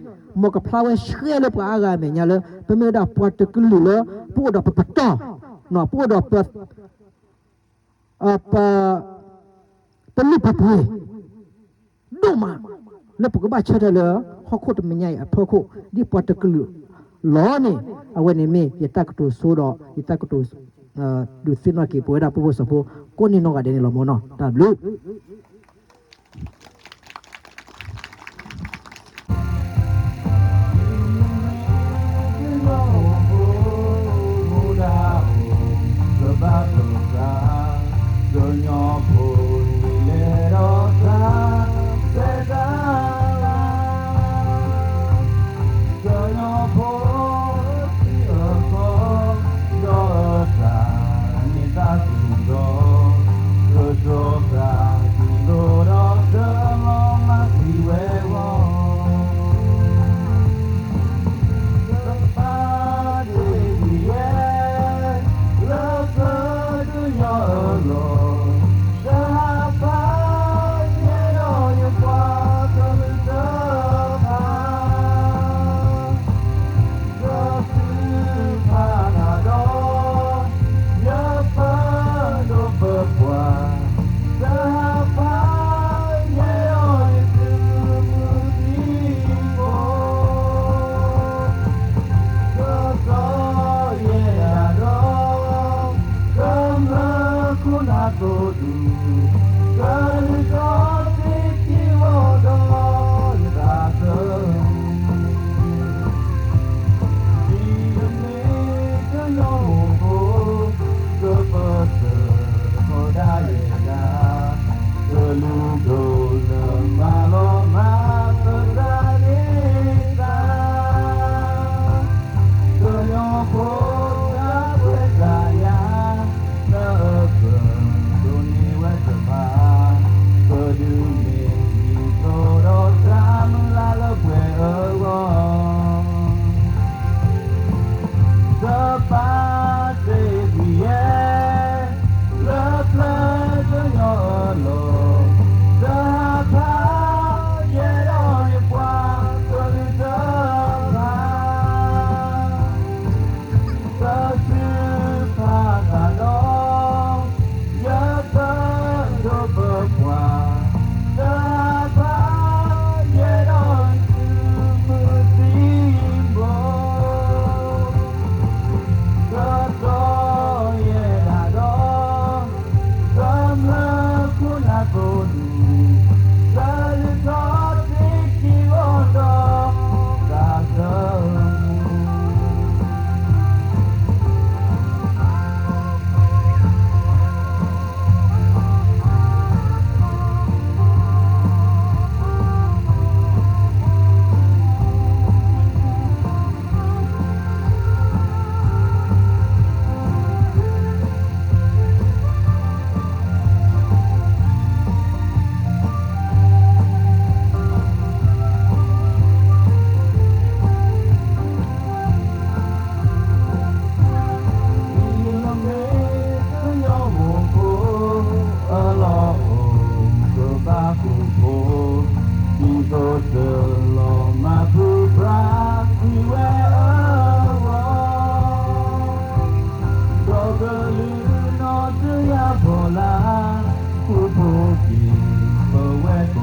မ်ကဖျါဝဲဆှဲလၢပှၤအါဂၤအမဲာ်ညါလၢ ပမ့ၢ်ဝဲဒၣ်ပှၤတကလုာ်လၢ ပအိၣ်ဒီးပပတီၢ်, ပအိၣ်ဒီးပ ပ ပလုၢ်ပပှ့ၤ ဒိၣ်မး လၢပကဘၣ်ဆၢထၢၣ်လၢ ဟီၣ်ခိၣ်တမဲာ်ညါအံၤအဖီခိၣ် ဒ်ပှၤတကလုာ်လီၤန့ၣ်, အဝဲန့ၣ်မ့ၢ်ယတၢ်ကတိၤဆိဒီး ယတၢ်ကတိၤ ဒုးသ့ၣ်နီၣ်က့ၤပဝဲဒၣ်ပှၤဖိစီၤဖိ ကိးနီၢ်ဂၤဒဲးန့ၣ်လီၤမ့ၢ်နီၤ, တၢ်ဘျုး.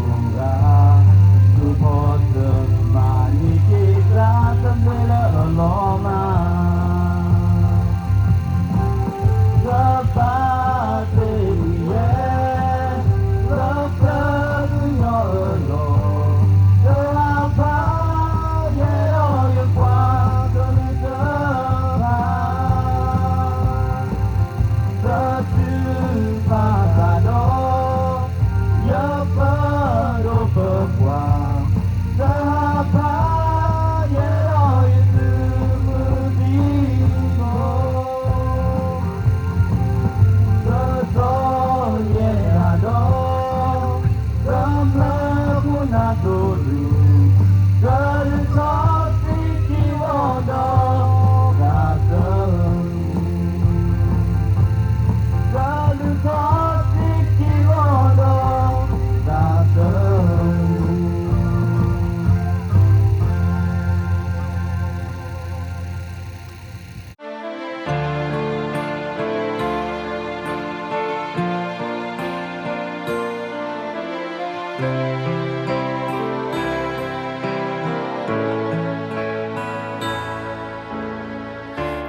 ဂၤ သူၣ်ဖီတမၤန့ၢ်က့ၤသးတမ့ၢ်လၢအလီၤမၢ် တဘၣ်သ့ၣ်ညါ လၢပှၤကညီအလီၢ် တဟးဖး ယဲဒီးယပှၤကလုာ်တဖၣ် တတုၤဘၣ်သးဒီး ယပဒိၣ်ပပှၢ် တဟးဖး ယဲဒီးယသုးမုၢ်သံၣ်ဘိ ကစီၣ်ယဲၢ်တၢ်ဒီး ကမျၢၢ်ခိၣ်နၢ်သိၣ်လိ ကလုၢ်ထီၣ်သံက့ၤဝီၤဒီး တၢ်သၢ ကလုၢ်ထီၣ်သံက့ၤဝီၤဒီး တၢ်သၢ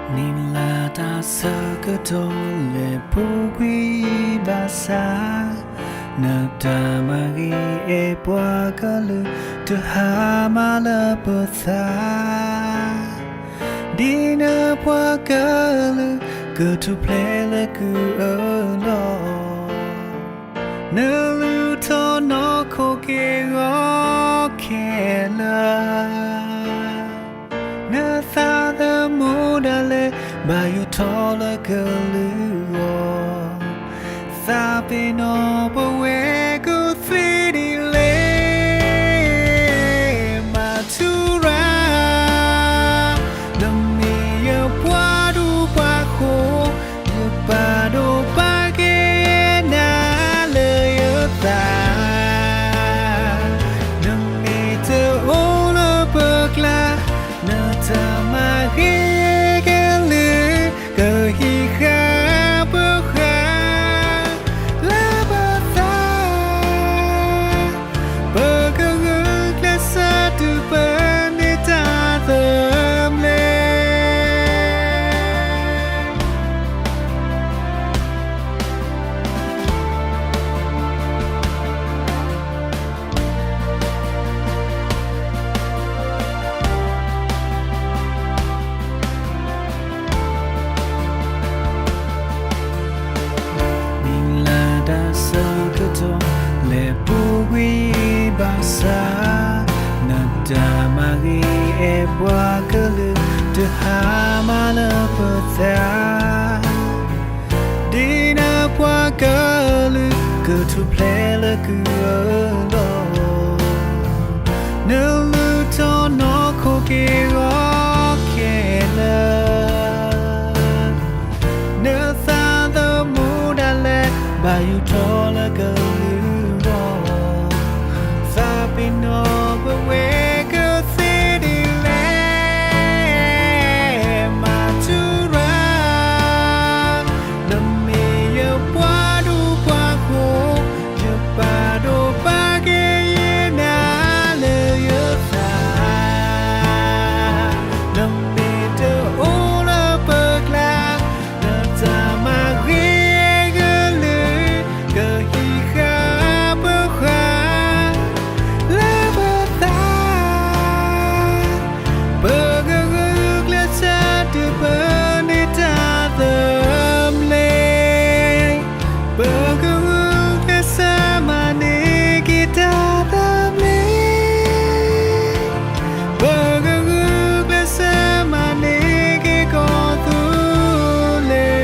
နံၣ်လါတၢ်ဆၢကတီၢ်လဲၤပူၤကွံာ်ဘၣ်ဆၣ်, နတၢ်မၤဂ့ၤအဲၣ်ပှၤကလုာ်တဟါမၢ်လၢပသး, ဒ်နပှၤကလုာ်ကထူၣ်ဖျဲးလၢကုၢ်အလီၢ် နလူၤထီၣ်နီၢ်ခိက့ၤဂီၤခဲလၢာ်, နသးသမူဒၣ်လဲာ် ဘၣ်ယိၣ်ထီၣ်လၢကလုာ်ဂီၢ်, သးပ့ၤနီၣ်ပဝဲကသ့ဒ်လဲၣ်, မၤထူရၤ နမ့ၢ်ယပှၤဒူပှၤဃိၣ်, ယပာ်ဒိၣ်ပာ်ကဲနၤလၢယသး, နမ့ၢ်တအိၣ်လၢပကျါ, နတၢ်မၤဂ့ၤကလုာ် ကဟံးဃာ်ပဃၢၤ လၢပသး ပကဂုာ်ကျဲးစၢးတုၤပန့ၢ်တၢ်သဘျ့. နံၣ်လါတၢ်ဆၢကတီၢ် လဲၤပူၤကွံာ်ဘၣ်ဆၣ်, နတၢ်မၤဂ့ၤအဲၣ်ပှၤကလုာ် တဟါမၢ်လၢပသး, ဒ်နပှၤကလုာ်ကထူၣ်ဖျဲးလၢကုၢ်အလီၢ်, နလူၤထီၣ်နီၢ်ခိက့ၤဂီၤခဲလၢာ်, နသးသမူဒၣ်လဲာ် ဘၣ်ယိၣ်ထီၣ်လၢကလုာ်ဂီၢ်, သးပ့ၤနီၣ်ပဝဲကသ့ဒ်လဲၣ်, မၤထူရၤ နမ့ၢ်ယပှၤဒူပှၤဃိၣ်, ယပာ်ဒိၣ်ပာ်ကဲယဲနၤလၢယသး, နမ့ၢ်တအိၣ်လၢပကျါ, နတၢ်မၤဂ့ၤကလုာ် ကဟံးဃာ်ပဃၢၤ လၢပသး, ပကဂုာ်ကျဲးစၢးတုၤပန့ၢ်တၢ်သဘျ့, ပကဂုာ်ကျဲးစၢးမၤန့ၢ်က့ၤတၢ်သဘျ့, ပကဂုာ်ကျဲးစၢးမၤန့ၢ်က့ၤကီၢ်သူလ့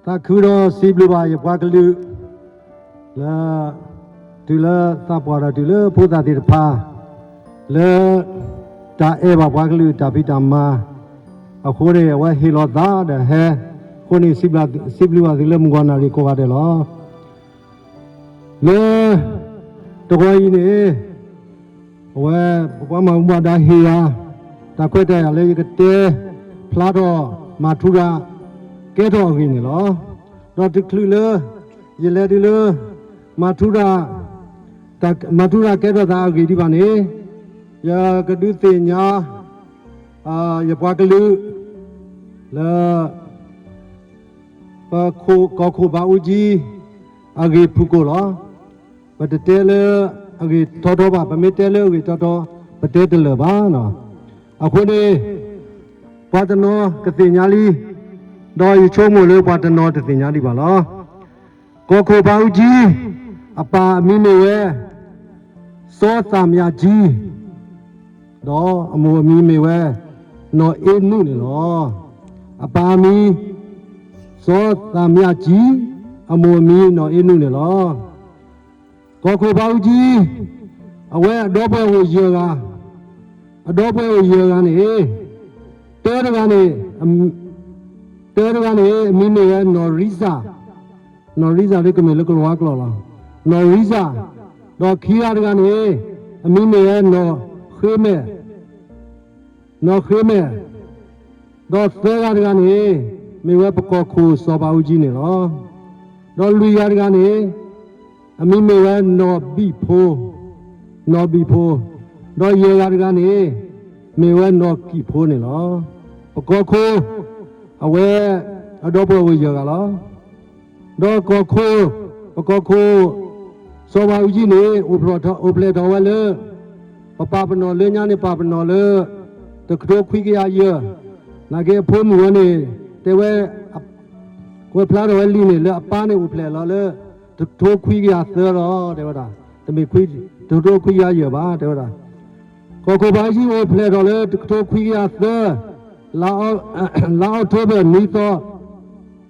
ၤ သးခုဒီးစံးဘျုးဘၣ်ယပှၤကလုာ် လၢ တုၤလၢသးပှၢ်ဒီးတုၤလၢဖိသၣ်သ့ၣ်တဖၣ် လၢ တၢ်အဲၣ်ဘၣ်ပှၤကလုာ်တၢ်ဖံးတၢ်မၤ အဃိန့ၣ် အဝဲဟ့ၣ်လီၤသးဒီးဟဲ အဃိန့ၣ် စံးဘျုးဘၣ်သုလၢမုၢ်ဂီၤနၣ်ရံၣ်ကိးဂၤဒဲးလီၤ. လၢ တဂီၤအံၤန့ၣ် အဝဲပပှၤမၤဘူၣ်မၤဒါဟ့ၣ်ယၤ တၢ်ခွဲးတၢ်ယာ်လၢယကတဲဖျါထီၣ် မၤထူရၤကဲထီၣ်အဂ့ၢ်န့ၣ်လီၤ. ဒီးတချုးလၢ ယလဲၤတုၤလၢ မၤထူရၤ မၤထူရၤကဲထီၣ်သးအဂ့ၢ်ဒံးဘၣ်န့ၣ်, ယကဒုးသ့ၣ်ညါ ယပှၤကလုာ် လၢ ပကီၢ်ခိၣ်ဘးအူကၠံ အဂ့ၢ်ဖုၣ်ကိာ်လီၤ. ပတတဲလၢအဂ့ၢ်ထီထီဘၣ်, ပမ့ၢ်တဲလၢအဂ့ၢ်ထီထီ ပတဲတလၢာ်ဘၣ်. အဃိန့ၣ် ပှၤတနီၤကသ့ၣ်ညါလံ, ဒီးယဆိကမိၣ်လၢပှၤတနီၤတသ့ၣ်ညါဒံးဘၣ်လီၤ. ကီၢ်ခိၣ်ဘးအူကၠံ အပၢ်အမံၤမ့ၢ်ဝဲ စီၤသးမယၤကၠံ ဒီးအမိၢ်အမံၤမ့ၢ်ဝဲ နီၢ်အ့နူၣ်န့ၣ်လီၤ. အပၢ်အမံၤ စီၤသးမယၤကၠံ, အမိၢ်အမံၤနီၢ်အ့နူၣ်န့ၣ်လီၤ. ကီၢ်ခိၣ်ဘးအူကၠံ အဝဲအဒီပုၢ်ဝဲၢ်အိၣ်ယဲၢ်ဂၤ, အဒီပုၢ်ဝဲၢ်အိၣ်ယဲၢ်ဂၤန့ၣ် တၢတဂၤန့ၣ် တၢတဂၤန့ၣ် အမံၤမ့ၢ်ဝဲနီၢ်ရံစၢ်, နီၢ်ရံစၢ်ဒ်ကမ့ၢ်လၢကလံးဝါကျိာ်လီၤ, နီၢ်ရံစၢ်, ဒီးခံဂၤတဂၤန့ၣ် အမံၤမ့ၢ်ဝဲနီၢ်ဃ့မဲာ်, နီၢ်ဃ့မဲာ်, ဒီးသၢဂၤတဂၤန့ၣ် မ့ၢ်ဝဲပကီၢ်ခိၣ်စီၤဘးအူကၠံန့ၣ်လီၤ. ဒီးလွံၢ်ဂၤတဂၤန့ၣ် အမံၤမ့ၢ်ဝဲနီၢ်ဘံၣ်ဖိ, နီၢ်ဘံၣ်ဖိ, ဒီးယဲၢ်ဂၤတဂၤန့ၣ် မ့ၢ်ဝဲနီၢ်ကံၣ်ဖိန့ၣ်လီၤ. ပကီၢ်ခိၣ် အဝဲ အဒီပုၢ်ဝဲၢ်အိၣ်ယဲၢ်ဂၤလီၤ. ဒီးကီၢ်ခိၣ်, ပကီၢ်ခိၣ် စီၤဘးအူကၠံန့ၣ် အိၣ်ဖျဲၣ်ထီၣ်ဝဲလၢ ပပာ်ပနီၣ်လၢညါန့ၣ် ပာ်ပနီၣ်လၢ တကထိခွံကယၤယဲၢ်, နာ်က့အဖိမုၣ်ဝဲန့ၣ် တဲဝဲ ကွဲးဖျါထီၣ်ဝဲလံာ်န့ၣ် လၢအပၢ်န့ၣ်အိၣ်ဖျဲၣ်လီၤလၢ တကထိခွံကယၤသၢလီၤ တဲဝဲဒၣ်, တမ့ၢ်ခွံ, တကထိခွံကယၤယဲၢ်ဘၣ် တဲဝဲဒၣ်. ကီၢ်ခိၣ်ဘးအူကၠံအိၣ်ဖျဲၣ်ထီၣ်လၢတကထိခွံကယၤသၢ, လါအီးထိဘၢၣ်နွံသီ,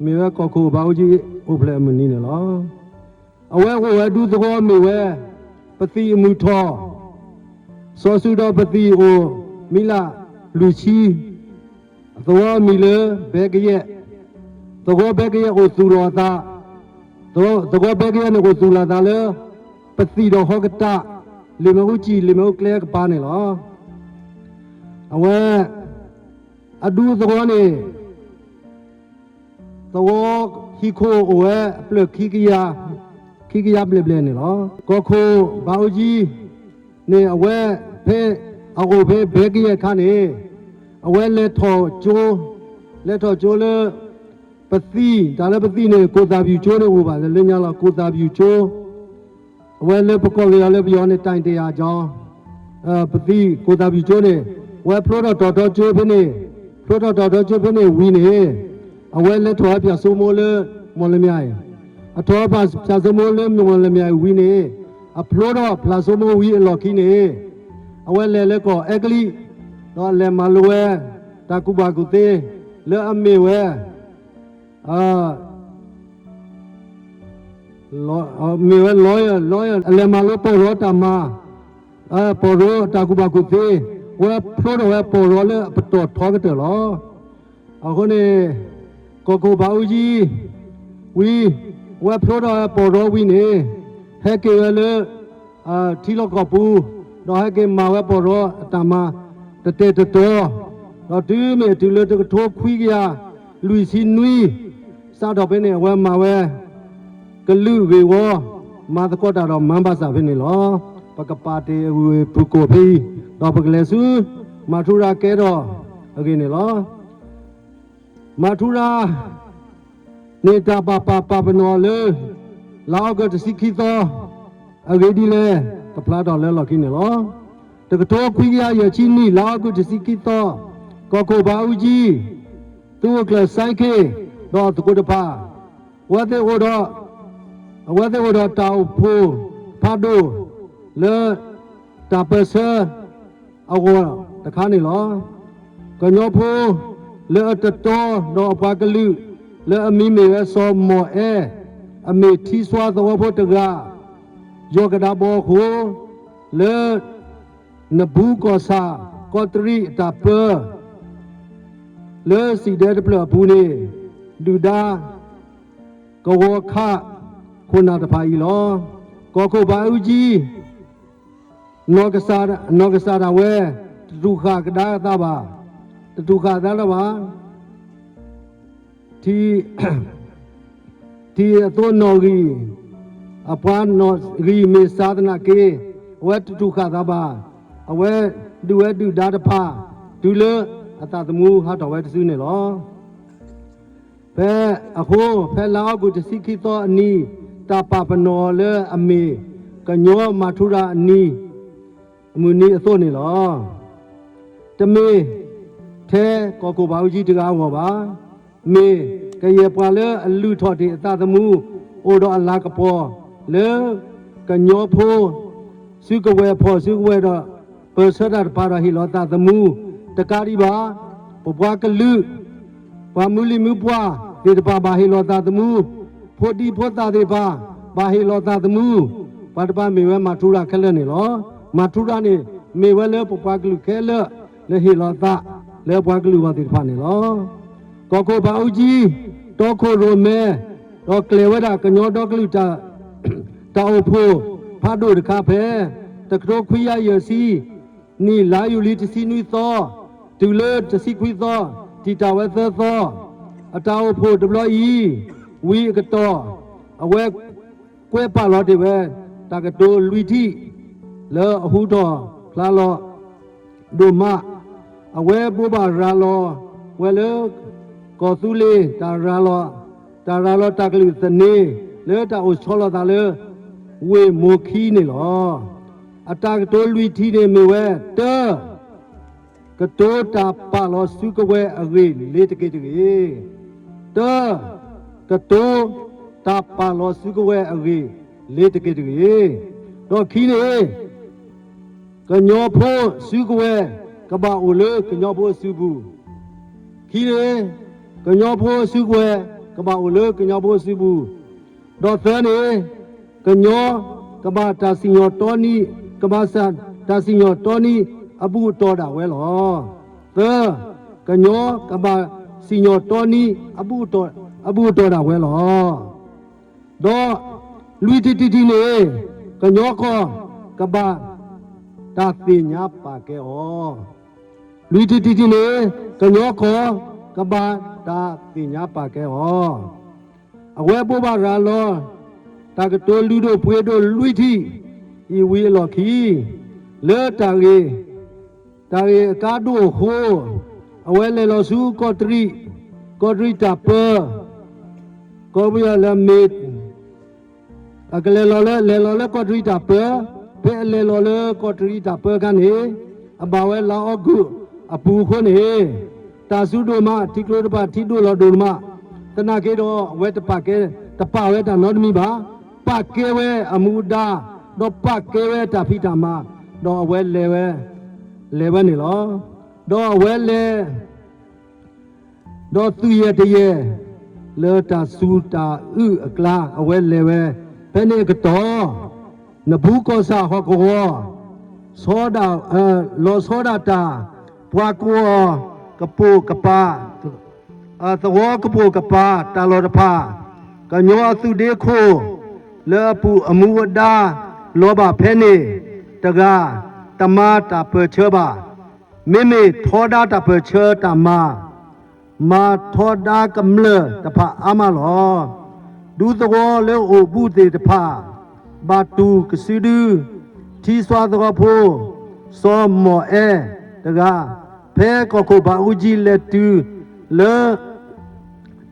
မ့ၢ်ဝဲကီၢ်ခိၣ်ဘးအူကၠံအိၣ်ဖျဲၣ်အမုၢ်နံၤန့ၣ်လီၤ. အဝဲအိၣ်ဝဲဒူသဝီမ့ၢ်ဝဲ ပသံၣ်အမုၢ်ထီၣ်, စီၤစုၤဒီးပသံၣ်အိၣ်မံလၢ်လွံၢ်ဆံ, သဝီမံၤလၢဘဲကယဲၢ်, သဝီဘဲကယဲၢ်အိၣ်သူၣ်လီၤအသး, သဝီဘဲကယဲၢ်န့ၣ်အိၣ်သူၣ်လီၤအသးလၢ ပသံၣ်ဒီးဟီကတၢၢ်, လံာ်မဲာ်အူကၠံၣ် လံာ်မဲာ်အူကျဲကပၤန့ၣ်လီၤ. အဝဲ အဒူသဝီန့ၣ် သဝီဟံၣ်ခိၣ်အိၣ်ဝဲအဖျၢၣ် ခံကယၤဘျဲၣ်ဘျဲၣ်န့ၣ်လီၤ. ကီၢ်ခိၣ်ဘးအူကၠံန့ၣ် အဝဲဖဲအအိၣ်ဖဲဘဲကယဲၢ်အခါန့ၣ် အဝဲလဲၤထီၣ်ကၠိ, လဲၤထီၣ်ကၠိလၢ ပသံၣ်, တၢ်လၢပသံၣ်န့ၣ် ကိၣ်သၣ်ပယူၣ်ကၠိန့ၣ်အိၣ်ဘၣ်လၢညါလီၤ. ကိၣ်သၣ်ပယူၣ်ကၠိ အဝဲလၢပကိးက့ၤအီၤလၢပယီၤန့ၣ် တိုင်တရာကျောင်း, ပသံၣ်ကိၣ်သၣ်ပယူၣ်ကၠိန့ၣ် အဝဲဖျိထီၣ်တီၤထီကၠိဖဲန့ၣ်, ဖျိထီၣ်တီၤထီကၠိဖဲန့ၣ်ဝံၤန့ၣ် အဝဲလဲၤထီၣ်ဝဲဖၠၣ်စိမိလၢ မီၢ်လမၠဲၣ်, အထီၣ်ဖၠၣ်စိမိလၢမီၢ်လမၠဲၣ်ဝံၤန့ၣ် အဖျိထီၣ်ဖၠၣ်စိမိဝံၤအလီၢ်ခံန့ၣ် အဝဲလဲၤလၢကီၢ်အဲကလံး, ဒီးအလဲၤမၤလိဝဲ တၢ်ကူၣ်ဘၣ်ကူၣ်သ့ လၢအမ့ၢ်ဝဲ မ့ၢ်ဝဲ lawyer, lawyer အလဲၤမၤလိပီၢ်ရီတၢ်မၤ, ပီၢ်ရီတၢ်ကူၣ်ဘၣ်ကူၣ်သ့, ဝဲဖျိထီၣ်ဝဲပီၢ်ရီလၢအပတီၢ်ထီကတၢၢ်လီၤ. အဃိန့ၣ် ကီၢ်ခိၣ်ဘးအူကၠံ ဝံၤ ဝဲဖျိထီၣ်ဝဲပီၢ်ရီဝံၤန့ၣ် ဟဲက့ၤဝဲလၢ ထံလီၢ်ကီၢ်ပူၤ, ဒီးဟဲက့ၤမၤဝဲပီၢ်ရီအတၢ်မၤ တတဲာ်တတီၤ, ဒီးတုၤမ့ၢ်အတုၤလၢတကထိခွံကယၤလွံၢ်ဆံနွံ စးထီၣ်ဖဲန့ၣ် အဝဲမၤဝဲ ကလုာ်ဂ့ၢ်ဝီ မၤသကိးတၢ်ဒီးမၤဘၣ်ဆၣ်ဖဲန့ၣ်လီၤ. ပကပာ်တ့ၢ်အဂုၢ်အဂ့ၢ်ဖုၣ်ကိာ်ဖဲအံၤ, ဒီးပကလဲၤဆူ မၤထူရၤကဲထီၣ်အဂ့ၢ်န့ၣ်လီၤ. မၤထူရၤ န့ၣ်တၢ်ပာ်ပာ်ပာ်ပနီၣ်လၢ လါအီကူးတဆံခံသီ အဂ့ၢ်ဒ်လဲၣ် ကဖျါထီၣ်လၢလီၢ်ခံန့ၣ်လီၤ. တကထိခွံကယၤယဲၢ်ဆံနံၣ် လါအီကူးတဆံခံသီ, ကီၢ်ခိၣ်ဘးအူကၠံ သုးခိၣ်ကျၢၢ်စဲခ့ၣ် ဒီးအသကိးတဖၣ် အဝဲသ့ၣ်အိၣ်ဒီး အဝဲသ့ၣ်အိၣ်ဒီးတၢ်အိၣ်ဖှိၣ်ဖးဒိၣ်လၢ တၢ်ပၢၢ်ဆၢအဂီၢ်တခါန့ၣ်လီၤ. ကညီဖိလၢအတတီဒီးအပှၤကလုာ် လၢအမံၤမ့ၢ်ဝဲစီၤမီၢ်အဲ, အမ့ၢ်ထံစွါသဝီဖိတဂၤ, ယီၢ်ကဒါဘီအဃိ လၢ နဘူးကီၢ်ဆၣ် ကီးတရံးအတၢ်ပၢ လၢစံၣ်ဒဲတဖျၢၣ်အပူၤန့ၣ် ဒုၣ်ဒါ ကဝီၤခး ခိၣ်နၢ်တဖၣ်အံၤလီၤ. ကီၢ်ခိၣ်ဘးအူကၠံ နီၢ်ကစၢ်, နီၢ်ကစၢ်ဒၣ်ဝဲ တတူၢ်ဃာ်ကဒါအသးဘၣ်, တတူၢ်ဃာ်အသးလၢၤဘၣ်. ထံ, ထံအသိးနီၣ်ဂံၢ်, အပှၤနီၣ်ဂံၢ်မ့ၢ်စှၤသနာ်က့, အဝဲတတူၢ်ဃာ်သးဘၣ်. အဝဲဒုးဝဲဒုၣ်ဒါတဖၣ် တုၤလၢအသးသမူဟးထီၣ်ဝဲတစုန့ၣ်လီၤ. ဖဲအဃိ, ဖဲလါအီကူးတဆံခံသီအနံၤ, တၢ်ပာ်ပနီၣ်အီၤလၢအမ့ၢ် ကညီမၤထူရၤအနံၤ အမုၢ်နံၤအသိးန့ၣ်လီၤ. တမ့ၢ်ထဲကီၢ်ခိၣ်ဘၣ်အူကၠံတဂၤအဂီၢ်ဘၣ်. မ့ၢ်ကယဲၢ်ပှၤလၢအလုၢ်ထီၣ်တ့ၢ်အသးသမူ အိၣ်ဒီးအလၤကပီၤလၢ ကညီဖိ စုကဝဲၤဖီၣ်စုကဝဲၤဒီး ပၢၢ်ဆၢတၢ်တဖၣ်ဒီးဟ့ၣ်လီၤသးသမူ တကးဒံးဘၣ် ပပှၤကလုာ် ပှၤမုၢ်လံၢ်မုၢ်ပှၢ်သ့ၣ်တဖၣ်ဘၣ်ဟ့ၣ်လီၤသးသမူ, ဖိဒံဖိသၣ်သ့ၣ်တဖၣ် ဘၣ်ဟ့ၣ်လီၤသးသမူ, ပှၤတဖၣ်မ့ၢ်ဝဲမၤထူရၤခဲလၢာ်န့ၣ်လီၤ. မၤထူရၤန့ၣ် မ့ၢ်ဝဲလၢပပှၤကလုာ်ခဲလၢာ် လၢဟ့ၣ်လီၤသးလၢပှၤကလုာ်အဂီၢ်သ့ၣ်တဖၣ်န့ၣ်လီၤ. ကီၢ်ခိၣ်ဘၣ်အူကၠံ တီခိၣ်ရိၣ်မဲ ဒီးကျဲၤဝဲဒၣ်ကညီဒီကလုာ် တၢ်အိၣ်ဖှိၣ်ဖးဒိၣ်တခါဖဲ တကထိခွံကယၤယဲၢ်ဆံ နံၣ်လါယူၤလံတဆံနွံသီ တုၤလၢတဆံခွံသီ တံာ်တာ်ဝဲသၢသီ အတၢ်အိၣ်ဖှိၣ်တဘျီအံၤ ဝံၤအကတီၢ် အဝဲကွဲးပာ်လီၤတ့ၢ်ဝဲ တၢ်ကတိၤလွံၢ်ထံၣ် လၢအဟူထီၣ်ဖျါလီၤ ဒိၣ်မး, အဝဲဘိးဘၣ်ရၤလီၤဝဲလၢ ကီၢ်သူလ့ၤ တၢ်ရၤလီၤ, တၢ်ရၤလီၤတၢ်ကလုၢ်သန့ၤ လၢတၢ်အိၣ်ဆီလီၤသးလၢ ဝ့ၢ်မိၢ်ခံန့ၣ်လီၤ. အတၢ်ကတိၤလွံၢ်ထံၣ်န့ၣ်မ့ၢ်ဝဲ တၢ ကတိၤတၢ်ပာ်လီၤစုကဝဲၤအဂ့ၢ်လ့ၤတက့ၢ်တဂ့ၤ. တၢ, ကတိၤတၢ်ပာ်လီၤစုကဝဲၤအဂ့ၢ်လ့ၤတက့ၢ်တဂ့ၤ. ဒီးခံန့ၣ် ကညီဖိစုကဝဲၤ ကဘၣ်အိၣ်လၢကညီဖိအစုပူၤ, ခံန့ၣ် ကညီဖိစုကဝဲၤ ကဘၣ်အိၣ်လၢကညီဖိအစုပူၤ, ဒီးသၢန့ၣ် ကညီကဘၣ်တၢ်စံၣ်ညီၣ်တီနံ, ကဘၣ်တၢ်စံၣ်ညီၣ်တီနံအဘူၣ်အတီၢ်ဒၣ်ဝဲလီၤ. သၢ, ကညီကဘၣ်စံၣ်ညီၣ်တီနံအဘူၣ်အတီၢ်ဒၣ်ဝဲလီၤ. ဒီးလွံၢ်ထံၣ်တထံၣ်န့ၣ် ကညီကီၢ် ကဘၣ်တၢ်သ့ၣ်ညါပာ်ကဲအီၤ, လွံၢ်ထံၣ်တထံၣ်န့ၣ် ကညီကီၢ် ကဘၣ်တၢ်သ့ၣ်ညါပာ်ကဲအီၤ. အဝဲဘိးဘၣ်ရၤလီၤ တၢ်ကတိၤလုၢ်ဒိၣ်ပှ့ၤဒိၣ်လွံၢ်ထံၣ် အံၤဝံၤအလီၢ်ခံ လၢတၢ်ဂ့ၢ်, တၢ်ဂ့ၢ်အကါဒိၣ်အဃိ အဝဲလဲၤလီၤဆူကီးတရံး, ကီးတရံးတၢ်ပၢ, ကီးတရံးလၢမ့ၢ် အကလဲၤလီၤလၢ လဲၤလီၤလၢကီးတရံးတၢ်ပၢ, ဖဲအလဲၤလီၤလၢကီးတရံးတၢ်ပၢအခါန့ၣ် အဘၣ်ဝဲလါအီကူးအပူၤအဃိန့ၣ် တၢ်စူၤဒိၣ်မး ထံကျိတဖၣ်ထံဒိၣ်လီၤဒိၣ်မး, သနာ်က့ဒီးအဝဲတပာ်ကဲ တပာ်ဝဲတၢ်နီတမံၤဘၣ်, ပာ်ကဲဝဲအမူအဒါ, ဒီးပာ်ကဲဝဲတၢ်ဖံးတၢ်မၤ, ဒီးအဝဲလဲၤဝဲ, လဲၤဝဲန့ၣ်လီၤ. ဒီးအဝဲလဲၤ ဒီးသုးယဲၢ်တယဲၢ် လၢတၢ်စူၤတၢ်အုၣ်အကျါ အဝဲလဲၤဝဲ, ဖဲန့ၣ်အကတီၢ် နဘူၤကီၢ်ဆၣ်ဟီၣ်ကဝီၤ ဆီဒၣ်, လီၤဆီဒၣ်တၢ် ပှၤကိးအီၤ ကပိာ်ကပၤ, သဝီကပိာ်ကပၤ တၢ်လီၢ်တဖၣ်, ကညီအသုးဒ့ခိၣ် လၢအပူၤအမူအဒါ လီၤဘၣ်ဖဲန့ၣ်တဂၤ တမၤတၢ်ပၢၢ်ဆၢဘၣ်. မ့မ့ၢ်ထီဒါတၢ်ပၢၢ်ဆၢတၢ်မၤ, မၤထီဒါကမျၢၢ်တဖၣ်အါမးလီၤ. ဒူသဝီလၢအိၣ်ဘူးသ့ၣ်တဖၣ် ဘၣ်တူၢ်ကစုဒု ထံစွါသဝီဖိ စီၤမီၢ်အဲၣ်တဂၤ ဖဲကီၢ်ခိၣ်ဘၣ်အူကၠံလဲၤတုၤလၢ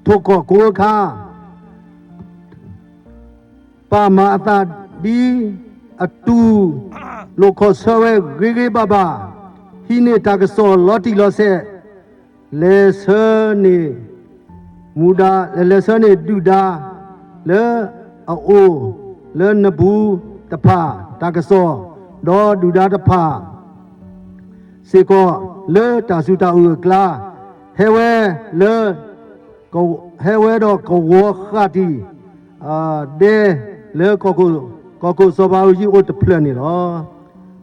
ထိၣ်ကီၢ်ကိအခါ ပာ်မၤအသးဒ်အတူၢ်လိာ်ခီၣ်ဆၢဝဲဂ့ၤဂ့ၤဘၣ်ဘၣ်, ဟံးန့ၢ်တၢ်ကစီၣ်လီၤတံၢ်လီၤဆဲး, လဲၤဆၢန့ၢ်မူဒါ, လဲၤဆၢန့ၢ်ဒုၣ်ဒါလၢအအိၣ်လၢနဘူၤတဖၣ်တၢ်ကစီၣ်, ဒီးဒုၣ်ဒါတဖၣ် စ့ၢ်ကီးလၢတၢ်စူၤတၢ်အုၣ်အကျါ ဟဲဝဲလၢ ဟဲဝဲဒီးကဝီၤဃာ်တံၢ် ဒဲလၢ ကီၢ်ခိၣ်စီၤဘးအူကၠံအိၣ်တဖျၢၣ်န့ၣ်လီၤ.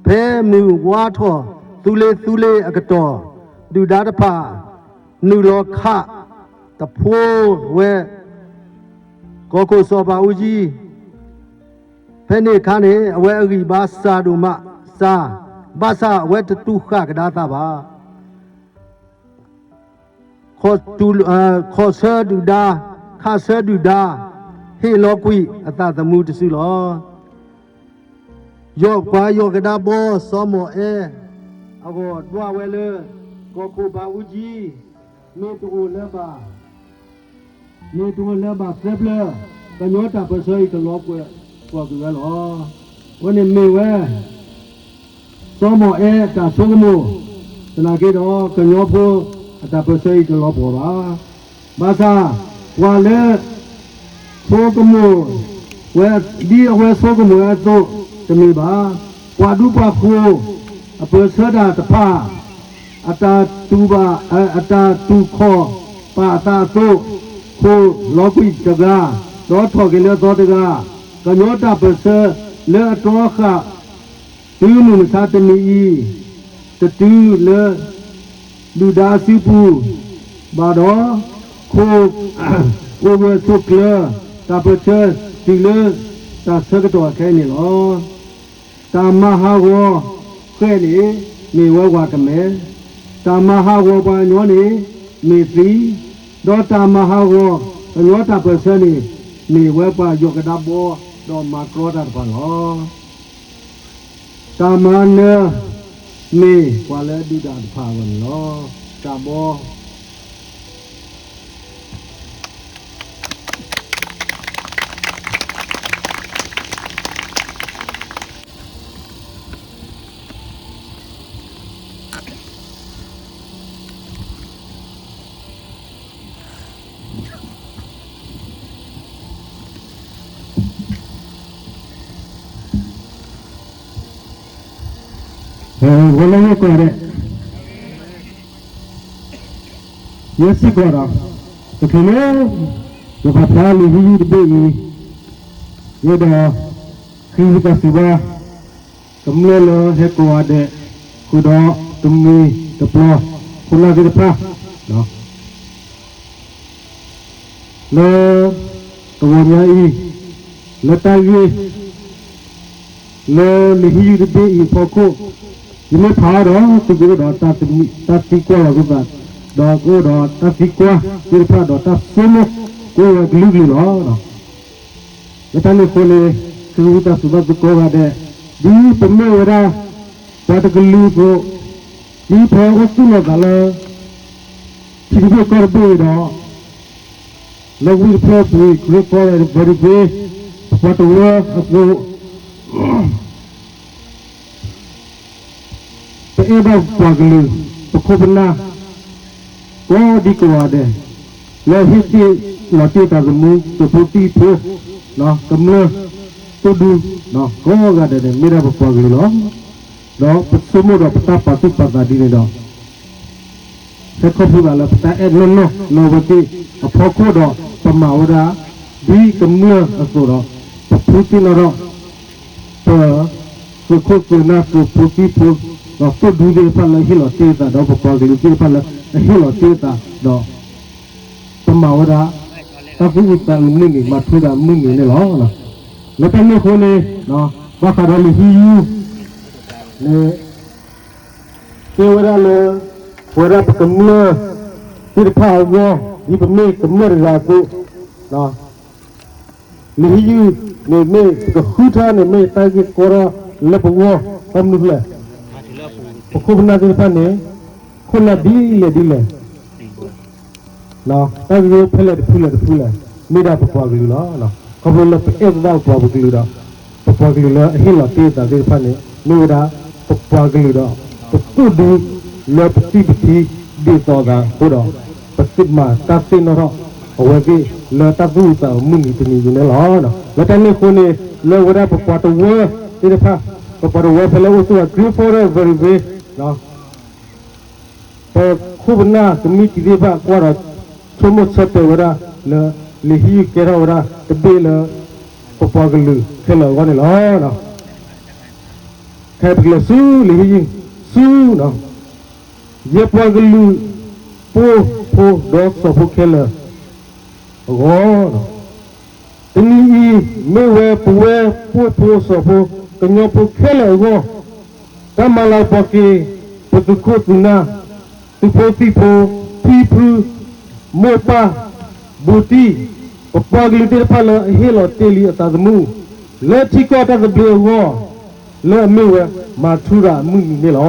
ဖဲမုၢ်ဝါထီၣ်သူလ့ၤသူလ့ၤအကတီၢ် ဒုၣ်ဒါတဖၣ် နုာ်လီၤခးတဖိဝဲ ကီၢ်ခိၣ်စီၤဘးအူကၠံ ဖဲန့ၣ်အခါန့ၣ် အဝဲအဂံၢ်ဘါစှၤဒိၣ်မး, စၢ်, ဘၣ်ဆၣ်အဝဲတတူၢ်ဃာ်ကဒါသးဘၣ်. ခီၣ်ဆၢဒုၣ်ဒါ, ခးဆၢဒုၣ်ဒါ, ဟ့ၣ်လီၤကွံာ်အသးသမူတစုလီၤ. ယီၢ်ပှၤယီၢ်ကဒါဘီ စီၤမီၣ်အဲ အဂီၢ်ဒွးဝဲလၢ ကီၢ်ခိၣ်ဘးအူကၠံ မ့ၢ်တအိၣ်လၢၤဘၣ် မ့ၢ်တအိၣ်လၢၤဘၣ်သၢဖျၢၣ် ကညီတၢ်ပၢၢ်ဆၢအံၤ ကလီၤပှီၢ်ကွံာ်ဝဲလီၤ. အဝဲန့ၣ်မ့ၢ်ဝဲ စီၤမီၣ်အဲအတၢ်ဆိကမိၣ်, သနာ်က့ဒီး ကညီဖိအတၢ်ပၢၢ်ဆၢအံၤတလီၤပှီၢ်ဘၣ်. ဘၣ်ဆၣ် ပှၤလၢ ဆိကမိၣ်ဝဲ ဒ်အဝဲဆိကမိၣ်ဝဲအသိးတမ့ၢ်ဘၣ်. ပှၤဒူပှၤယိၤ အပၢၢ်ဆၢတၢ်တဖၣ် အတၢ်တူၢ်ဘၣ် အတၢ်တူၢ်ခီၣ်ပာ်အသးအသိး, ခိၣ်လီၤကွံာ်တဂၤ, ဒီးထီၣ်က့ၤလၢအသီတဂၤ, ကညီတၢ်ပၢၢ်ဆၢလၢအတြီဃာ် တုၤမုၢ်မဆါတနံၤအံၤ, တတုၤလၢ ဒုၣ်ဒါအစုပူၤဘၣ်ဒီး, ခိၣ် အိၣ်ဂၢၢ်ဆိးကျၢၤ တၢ်ပၢၢ်ဆၢတုၤလၢ တၢ်ဆၢကတီၢ်ခဲအံၤန့ၣ်လီၤ. တၢ်မၤဟးဂီၤဃဲၣ်န့ၣ် မ့ၢ်ဝဲဝၤကမဲ, တၢ်မၤဟးဂီၤပှၤကညီန့ၣ် မ့ၢ်သံ, ဒီးတၢ်မၤဟးဂီၤကညီတၢ်ပၢၢ်ဆၢန့ၣ် မ့ၢ်ဝဲပှၤယီၢ်ကဒါဘီ ဒီးမၤကြီတၢ်တဖၣ်လီၤ. တၢ်မၤနၢၤ မ့ၢ်ပှၤလၢအဒုးတၢ်တဖၣ်အဂီၢ်န့ၣ်လီၤ. တၢ်ဘီ ဝဲလၢယဲၢ်ကီၢ်ဒဲး ယဲၢ်စ့ၢ်ကီးဒီး တချုးလၢ ယကဖျါလံာ်ဟ့ၣ်ယုၢ်တဘ့ၣ်အံၤ, ယဲဒၣ် ဃ့ဝံသးစူၤဘၣ် ကမျၢၢ်လၢဟဲကိးဂၤဒဲး ဃုာ်ဒီးတမှံၤတပျီၤ ခိၣ်နၢ်သ့ၣ်တဖၣ် လၢ တဂီၤညါအံၤ လၢတၢ်ဂ့ၢ် လၢလံာ်ဟ့ၣ်ယုၢ်တဘ့ၣ်အံၤအဖီခိၣ်, ယမ့ၢ်ဖးအီၤဒီး သုကအိၣ်ဒီးတၢ်သံကွၢ်လီၤသုသး, ဒီးကအိၣ်ဒီးတၢ်သံကွၢ်သ့ၣ်တဖၣ်ဒီးတၢ်ဆိကမိၣ် ကအိၣ်ဝဲကလုာ်ကလုာ်လီၤ. လၢတၢ်န့ၣ်အဃိန့ၣ် ဃ့ဝံသးစူၤဘၣ်သုကိးဂၤဒဲး, ဒ်ပမ့ၢ်ဝဲဒၣ် ပှၤတကလုာ်အသိး, ဒ်ပအိၣ်သူၣ်လီၤသးလၢ ထံတဘ့ၣ်ကီၢ်တဘ့ၣ်ဒီး လၢဝ့ၢ်တဖျၢၣ်ပူၤ ခရံာ်ကီၢ်လၢ very great ပပှၤတဝၢအသိး, ပအဲၣ်ဘၣ်ပပှၤကလုာ် ပခိၣ်ပနၢ် ကိးဒံကိးဂၤဒဲး လၢဟ့ၣ်တ့ၢ်လီၤတ့ၢ်သးသမူ သုးဖိသံၣ်ဖိ ကမျၢၢ် သုးဒူ ကိးဂၤဒဲးန့ၣ် မ့ၢ်ဒၣ်ပပှၤကလုာ်လီၤ. ဒီးပဆိကမိၣ်ဒီးပတၢ်ပာ်သူၣ်ပာ်သးဒ်န့ၣ်ဒီး ဟဲခီဖျိသးလၢပတၢ်အဲၣ်နီၢ်နီၢ်လၢအဝဲသ့ၣ်အဖီခိၣ်ဒီး ပမၤဝဲဒၣ် ဒ်ကမျၢၢ်အသိးဒီး ပဖုသ့ၣ်နီၣ်ထီၣ် ပသုးခိၣ်သုးနၢ်သုးဖိသံၣ်ဖိ ဒီးသုးဒူသ့ၣ်တဖၣ်လၢအဟ့ၣ်လီၤတ့ၢ်အသး ဒီးပပှၤကလုာ်သ့ၣ်တဖၣ်လၢအဟ့ၣ်လီၤတ့ၢ်အသးဒီး ပမၤဝဲဒၣ် တၢ်သူၣ်အုးသးအုးမုၢ်နံၤ မၤထူသးမုၢ်နံၤန့ၣ်လီၤ. လၢတၢ်န့ၣ်အဃိန့ၣ် ဘၣ်ဃးဒီးလံာ်ဟ့ၣ်ယုၢ်န့ၣ် တဲဝဲဒၣ်လၢ ပဝဲဒၣ်ပကမျၢၢ်သ့ၣ်တဖၣ်အဂီၢ် ဒ်ပမ့ၢ်ကမျၢၢ်တဂၤအသိး လံာ်ဟ့ၣ်ယုၢ်န့ၣ်မ့ၢ်ပကဃုထၢန့ၣ် မ့ၢ်တၢ်ဂ့ၢ်ကီထီၣ်လၢပဂီၢ် ဘၣ်မနုၤလဲၣ်, ပခိၣ်ပနၢ်သ့ၣ်တဖၣ်န့ၣ် ခိၣ်နၢ်ဒ်လဲၣ်ဒ်လဲၣ် တၢ်ဂ့ၢ်ဖဲလဲၣ်တဖုလဲၣ်တဖုလဲၣ် မ့ၢ်ဒၣ်ပပှၤကလုာ်လီၤ. ခီဖျိလၢပအဲၣ်သးပပှၤကလုာ်ဒီး ပပှၤကလုာ်လၢအဟ့ၣ်လီၤတ့ၢ်အသးသ့ၣ်တဖၣ်န့ၣ် မ့ၢ်ဝဲဒၣ် ပပှၤကလုာ်ဒီး ပသုးဒူလၢပသံၣ်ပထံ ဒ်သိးသးအဃိဒီး ပသုးမၤတၢ်သ့ၣ်နီၣ်ထီၣ် အဝဲသ့ၣ်လၢတၢ်သူၣ်အုးသးအုးမုၢ်နံၤတနံၤအံၤန့ၣ်လီၤ. လၢတၢ်န့ၣ်အဃိန့ၣ် လၢဝဲဒၣ်ပပှၤတဝၢသ့ၣ်တဖၣ် ပပှၤတဝၢဖဲလၢအိၣ်သူၣ်အ Green Forest Very Green ပခိၣ်ပနၢ်ကမံးတံာ်သ့ၣ်တဖၣ်ကွၢ်ဒီး ဆိကမိၣ်ဆၢတဲာ်ဝဲဒၣ်လၢ လံာ်ဟ့ၣ်ယုၢ်ကဲထီၣ်ဝဲဒၣ်တဘ့ၣ်လၢ ပပှၤကလုာ်ခဲလၢာ်အဂီၢ်န့ၣ်လီၤ. ခဲအံၤပကလဲၤဆူလံာ်ဟ့ၣ်ယုၢ်ဆူ ယဲပှၤကလုာ် ပိၢ်ဖိဒီးစီၤဖိခဲလၢာ်အဂီၢ်, တနံၤအံၤ မ့ၢ်ဝဲပဝဲပိၢ်ဖိစီၤဖိ ကညီဖိခဲလၢာ်အဂီၢ် တၢ်မၤလၤကပီၤက့ၤ ပသုးခိၣ်သုးနၢ်, သုးဖိသံၣ်ဖိ, ဖံဖု, မိၢ်ပၢ်, ဘူးတံၢ်, ပပှၤကလုာ်သ့ၣ်တဖၣ်လၢအဟ့ၣ်လီၤတ့ၢ်လံအသးသမူ လၢထံကီၢ်တၢ်သဘျ့အဂီၢ် လၢအမ့ၢ်ဝဲ မၤထူရၤအမုၢ်နံၤန့ၣ်လီၤ.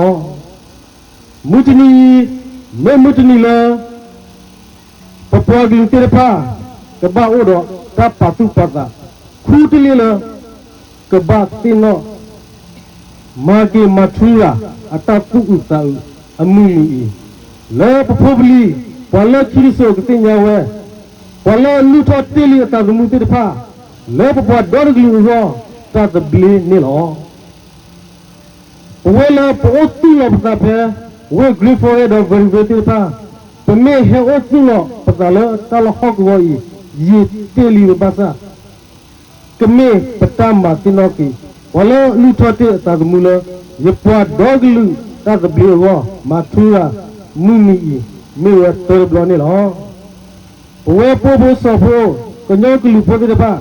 မုၢ်တနံၤအံၤ မ့ၢ်မုၢ်တနံၤလၢ ပပှၤကလုာ်သ့ၣ်တဖၣ် ကဘၣ်အိၣ်ဒီးတၢ်ပာ်သူၣ်ပာ်သး ခူတလ့ၢ်လၢ ကဘၣ်သ့ၣ်နီၣ် မၤက့ၤမၤထူရၤ အတၢ်သူၣ်အုးသးအုးအမုၢ်နံၤအံၤ, လၢပဖိပလံၤ ပှၤလၢခံတစိၤကသ့ၣ်ညါဝဲ, ပှၤလၢအလုၢ်ထီၣ်တ့ၢ်လံအသးသမူသ့ၣ်တဖၣ် လၢပပှၤဒီတကလုာ်အဂီၢ် တၢ်သဘျ့န့ၣ်လီၤ. ပဝဲလၢပအိၣ်သူၣ်လီၤပသးဖဲ ဝ့ၢ် Green Forest ဒီး Verde သ့ၣ်တဖၣ်, ပမ့ၢ်ဟဲအိၣ်သူၣ်လီၤပသးလၢတၢ်လီၢ်ဟီၣ်ကဝီၤအံၤ ယံာ်တ့ၢ်လံဝဲဘၣ်ဆၣ်, ကမ့ၢ်ပတၢ်မၤသ့ၣ်နီၣ်က့ၤ ပှၤလၢလုၢ်ထီၣ်တ့ၢ်အသးသမူလၢ ယပှၤဒီကလုာ်တၢ်သဘျ့အဂီၢ် မၤထူရၤမုၢ်နံၤအံၤ မ့ၢ်ဝဲတၢတဘျီန့ၣ်လီၤ. ပဝဲပှိၢ်ဖိစီၤဖိ ကညီကလုာ်ဖိသ့ၣ်တဖၣ်,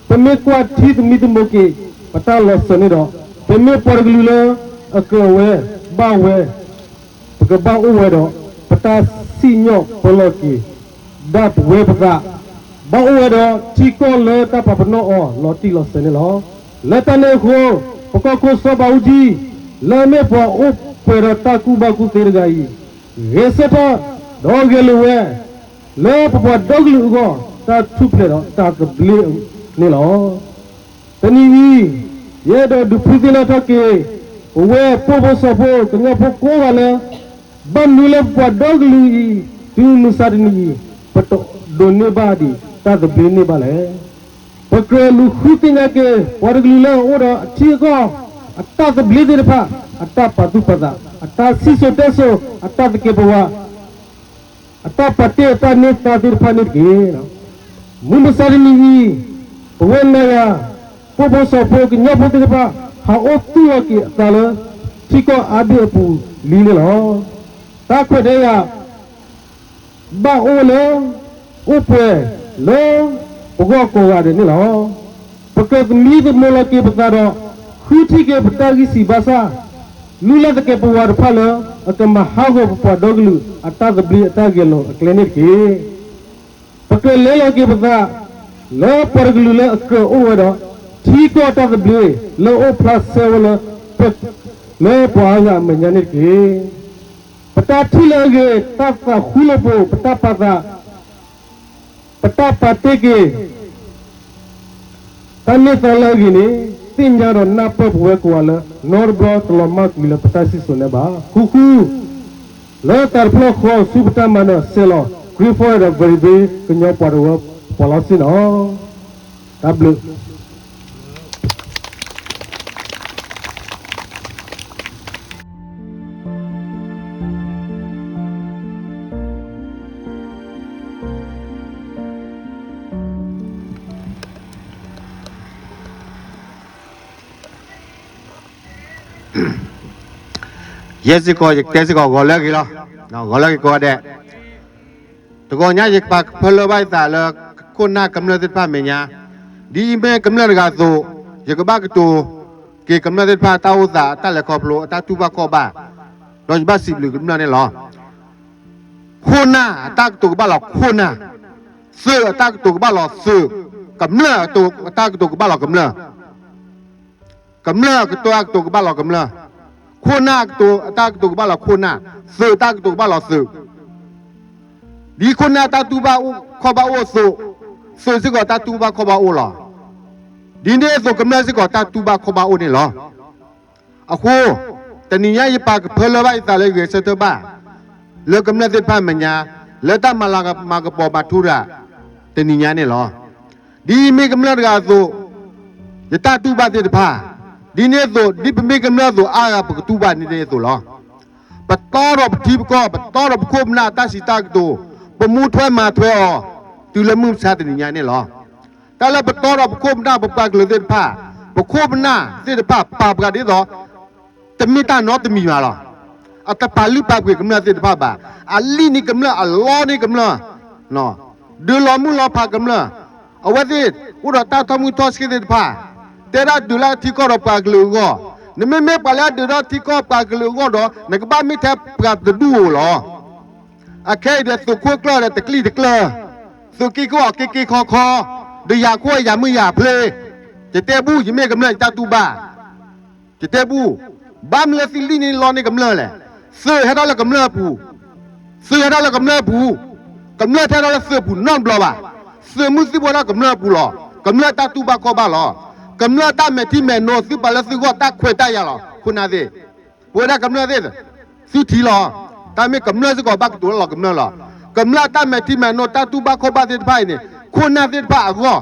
ပမ့ၢ်ကွၢ်ထံသမံသမိးက့ၤ ပတၢ်လီၤစၢၤန့ၣ်ဒီး, ပမ့ၢ်ပှၤတကလုာ်လၢ အကြၢးဝဲ ဘၣ်ဝဲ ပကဘၣ်အိၣ်ဝဲဒီး ပတၢ်စံၣ်ညီၣ်ပၢလီၤက့ၤ ဒၣ်ပဝဲပသး, ဘၣ်အိၣ်ဝဲဒီးထံကီၢ်လၢတၢ်ပာ်ပနီၣ်အီၤလီၤတံၢ်လီၤဆဲးန့ၣ်လီၤ. လၢတၢ်န့ၣ်အဃိ, ပကီၢ်ခိၣ်စီၤဘးအူကၠံ လၢအမ့ၢ်ပှၤအိၣ်ပှဲၤဒီးတၢ်ကူၣ်ဘၣ်ကူၣ်သ့တဂၤအံၤ, ဂဲၤဆၢထၢၣ် ဒီးဂဲၤလိာ်ဝဲ လၢပပှၤဒီကလုာ်အဂီၢ် တၢ်ထူၣ်ဖျဲးဒီးတၢ်သဘျ့န့ၣ်လီၤ. တနံၤအံၤ, ယအဲၣ်ဒိးဒုးဖုသ့ၣ်နီၣ်ထီၣ်က့ၤ ပဝဲပှိၢ်ဖိစီၤဖိ ကညီဖိကိးဂၤလၢ ဘၣ်မနုၤလၢပပှၤဒီကလုာ်အံၤ တုၤမုၢ်မဆါတနံၤအံၤ ပတဒိးန့ၢ်ဘၣ်ဒံးတၢ်သဘျ့န့ၣ်ဘၣ်လဲၣ်. ပကြၢးလူၤဃုသ့ၣ်ညါက့ၤ ပှၤတကလုာ်လၢအအိၣ်ဒီးအထံအကီၢ် အတၢ်သဘျ့သ့ၣ်တဖၣ် အတၢ်ပာ်သူၣ်ပာ်သး, အတၢ်စံၣ်စိၤတဲစိၤ, အတၢ်သကဲးပဝး အတၢ်ပာ်တ့ၢ်အတၢ်န့ၢ်သါသ့ၣ်တဖၣ်န့ၣ်တက့ၢ်. မုၢ်မဆါတနံၤအံၤ, ပဝဲနၤယၤ ပှိၢ်ဖိစီၤဖိ ကညီဖိသ့ၣ်တဖၣ် ဟးအိၣ်သူၣ်လီၤက့ၤအသးလၢ ထံကီၢ်အါဘ့ၣ်အပူၤလံန့ၣ်လီၤ. တၢ်ခွဲးတၢ်ယာ် ဘၣ်အိၣ်လၢ အိၣ်ပှဲၤလၢ ပဂီၢ်ကိးဂၤဒဲးန့ၣ်လီၤ. ပကြၢးသမံသမိးလီၤက့ၤပသးဒီး ဃုထံၣ်က့ၤပတၢ်ဂံၢ်စၢ်ဘါစၢ် လုၢ်လၢ်သကဲးပဝးတဖၣ်လၢ အကမၤဟးဂီၤပပှၤဒီကလုာ် အတၢ်သဘျ့အတၢ်ဂဲၤလိာ်အကျဲန့ၣ်တက့ၢ်. ပကြၢးလဲလီၤက့ၤပသး လၢပှၤတကလုာ်လၢအကြၢးအိၣ်ဝဲဒီး ထံကီၢ်တၢ်သဘျ့ လၢအအိၣ်ဖျါဆဲဝဲလၢ လၢပှၤအါဂၤအမဲာ်ညါန့ၣ်တက့ၢ်. ပတၢ်ထံၣ်လၢအဂ့ၤ, တၢ်သးဃူလိာ်ပူၤ, ပတၢ်ပာ်သး, ပတၢ်ပာ်တ့ၢ်က့ၤ တၢ်န့ၢ်သါလၢအဂ့ၤန့ၣ် သ့ၣ်ညါဒီးနၢ်ပၢၢ်ပဝဲကိးဂၤလၢ နီတဘျီတလီၤမၢ်ကွံာ်လၢပတၢ်စံၣ်စိၤန့ၣ်ဘၣ်. ဃူဃူ လၢတၢ်တဖျၢၣ်ဃီဆူပတၢ်မၤနၢၤဆဲးလီၤ Green Forest ဒီး Verde ကညီပှၤတဝၢပှၤလီၤဆ့ၣ်နီၤ. တၢ်ဘျုး ယဲစ့ၢ်ကီး ယကတဲစ့ၢ်ကီး ဂီၤလၢအဂ့ၤလီၤ. ဂီၤလၢအဂ့ၤကိးဂၤဒဲး, တဂီၤညါယကပာ်ကဖၢလၢဘၣ်ယသးလၢ ခိၣ်နၢ်ကမျၢၢ်သ့ၣ်တဖၣ်အမဲာ်ညါ, ဒ်အမ့ၢ်ကမျၢၢ်တဂၤအသိး, ယကဘၣ်ကတိၤက့ၤကမျၢၢ်သ့ၣ်တဖၣ် တၢ်အိၣ်သး အတၢ်လဲၤခီဖျိ အတၢ်တူၢ်ဘၣ်ခီၣ်ဘၣ်, ဒီးယဘၣ်စံးဘျုးကမျၢၢ်န့ၣ်လီၤ. ခိၣ်နၢ်အတၢ်ကတိၤကဘၣ်လီၤခိၣ်နၢ်, သုးအတၢ်ကတိၤကဘၣ်လီၤသုး, ကမျၢၢ်အတၢ်ကတိၤကဘၣ်လီၤကမျၢၢ်, ကမျၢၢ်အတၢ်ကတိၤကဘၣ်လီၤကမျၢၢ်, ခိၣ်နၢ်အတၢ်ကတိၤကဘၣ်လီၤခိၣ်နၢ်, သုးအတၢ်ကတိၤကဘၣ်လီၤသုး, ဒ်ခိၣ်နၢ်တၢ်တူၢ်ဘၣ်ခီၣ်ဘၣ်အိၣ်အသိး, သုးစ့ၢ်ကီးတၢ်တူၢ်ဘၣ်ခီၣ်ဘၣ်အိၣ်လီၤ. ဒ်န့ၣ်အသိးကမျၢၢ်စ့ၢ်ကီးတၢ်တူၢ်ဘၣ်ခီၣ်ဘၣ်အိၣ်န့ၣ်လီၤ. အဃိ, တနံၤညါယပာ်ကဖၢလၢဘၣ်ယသးလၢယဂဲၤဆၢထၢၣ်ဘၣ်, လၢကမျၢၢ်သ့ၣ်တဖၣ်အမဲာ်ညါ, လၢတၢ်မၤလၤမၤကပီၤမၤထူရၤ တနံၤညါန့ၣ်လီၤ. ဒ်မ့ၢ်ကမျၢၢ်တဂၤအသိး, ယတၢ်တူၢ်ဘၣ်သ့ၣ်တဖၣ်, ဒ်န့ၣ်အသိး ဒ်ပမ့ၢ်ကမျၢၢ်အသိးအါဂၤ ပကတူၢ်ဘၣ်န့ၣ်အသိးလီၤ. ပတီဒီးပထံပကီၢ်, ပတီဒီးပခိၣ်ပနၢ်အတၢ်စံးတၢ်ကတိၤ, ပမူထွဲမၤထွဲအီၤ, တုၤလၢမုၢ်မဆါတနံၤညါန့ၣ်လီၤ. တၢ်လၢပတီဒီးပခိၣ်ပနၢ်ပပှၤကလုာ်သ့ၣ်တဖၣ်, ပခိၣ်ပနၢ်သ့ၣ်တဖၣ်ပာ်ပှၤဒ်သိး တမ့ၢ်တၢ်နီတမံၤဘၣ်လီၤ. အတပာ်လုၢ်ပာ်ပှ့ၤကမျၢၢ်သ့ၣ်တဖၣ်ဘၣ်. အလံၣ်န့ၢ်ကမျၢၢ်, အလီန့ၢ်ကမျၢၢ်, ဒုးလီၤမုၢ်လီၤဖးကမျၢၢ်, အဝဲသ့ၣ်အိၣ်ဒီးတၢ်ထီၣ်မုၢ်ထီၣ်ဆ့သ့ၣ်တဖၣ်, တဲဒၣ်ဒုးလၢထံကီၢ်ဒီးပှၤကလုာ်အဂီၢ်, နမ့မ့ၢ်ပှၤလၢအဒုးထီၣ်ထံကီၢ်ပှၤကလုာ်အဂီၢ်ဒီး နကဘၣ်မ့ၢ်ထဲပှၤတဒူၣ်ဧိၤလီၤ. အခဲအံၤဒီး သုးခိၣ်ကျၢၢ်ဒီးတကျံၣ်တကျၢၢ်, သုးက့ခိၣ်အီၤက့က့ခီခီ, ဒီးယၤခိၣ်ယၤမုၢ်ယၤဖျ့, ယတဲဘူၣ် ယမ့ၢ်ကမျၢၢ်ယတၢ်တူၢ်ဘၣ် ယတဲဘူၣ်, ဘၣ်မနုၤလၢသုလံၣ်န့ၢ်လီန့ၢ်ကမျၢၢ်လဲၣ်. သုးဟဲထီၣ်လၢကမျၢၢ်အပူၤ, သုးဟဲထီၣ်လၢကမျၢၢ်အပူၤ, ကမျၢၢ်တဟဲထီၣ်လၢသုးအပူၤနီတဘျီဘၣ်. သုးမုၢ်သံၣ်ဘိထီၣ်ကမျၢၢ်အပူၤလီၤ. ကမျၢၢ်တၢ်တူၢ်ဘၣ်ခီၣ်ဘၣ်လီၤ. ကမျၢၢ်တၢ်မဲာ်ထံမဲာ်နိ သုပာ်လၢသုဂီၢ်တၢ်ခွဲးတၢ်ယာ်လီၤ. ခိၣ်နၢ်သ့ၣ်, ပဝဲဒၣ်ကမျၢၢ်သ့ၣ်, သုထံၣ်လီၤ. တၢ်မ့ၢ်ကမျၢၢ်စ့ၢ်ကီးဘၣ်ကတိၤလၢလီၤကမျၢၢ်လီၤ. ကမျၢၢ်တၢ်မဲာ်ထံမဲာ်နိ တၢ်တူၢ်ဘၣ်ခီၣ်ဘၣ်သ့ၣ်တဖၣ်အံၤန့ၣ် ခိၣ်နၢ်သ့ၣ်တဖၣ်အဂီၢ်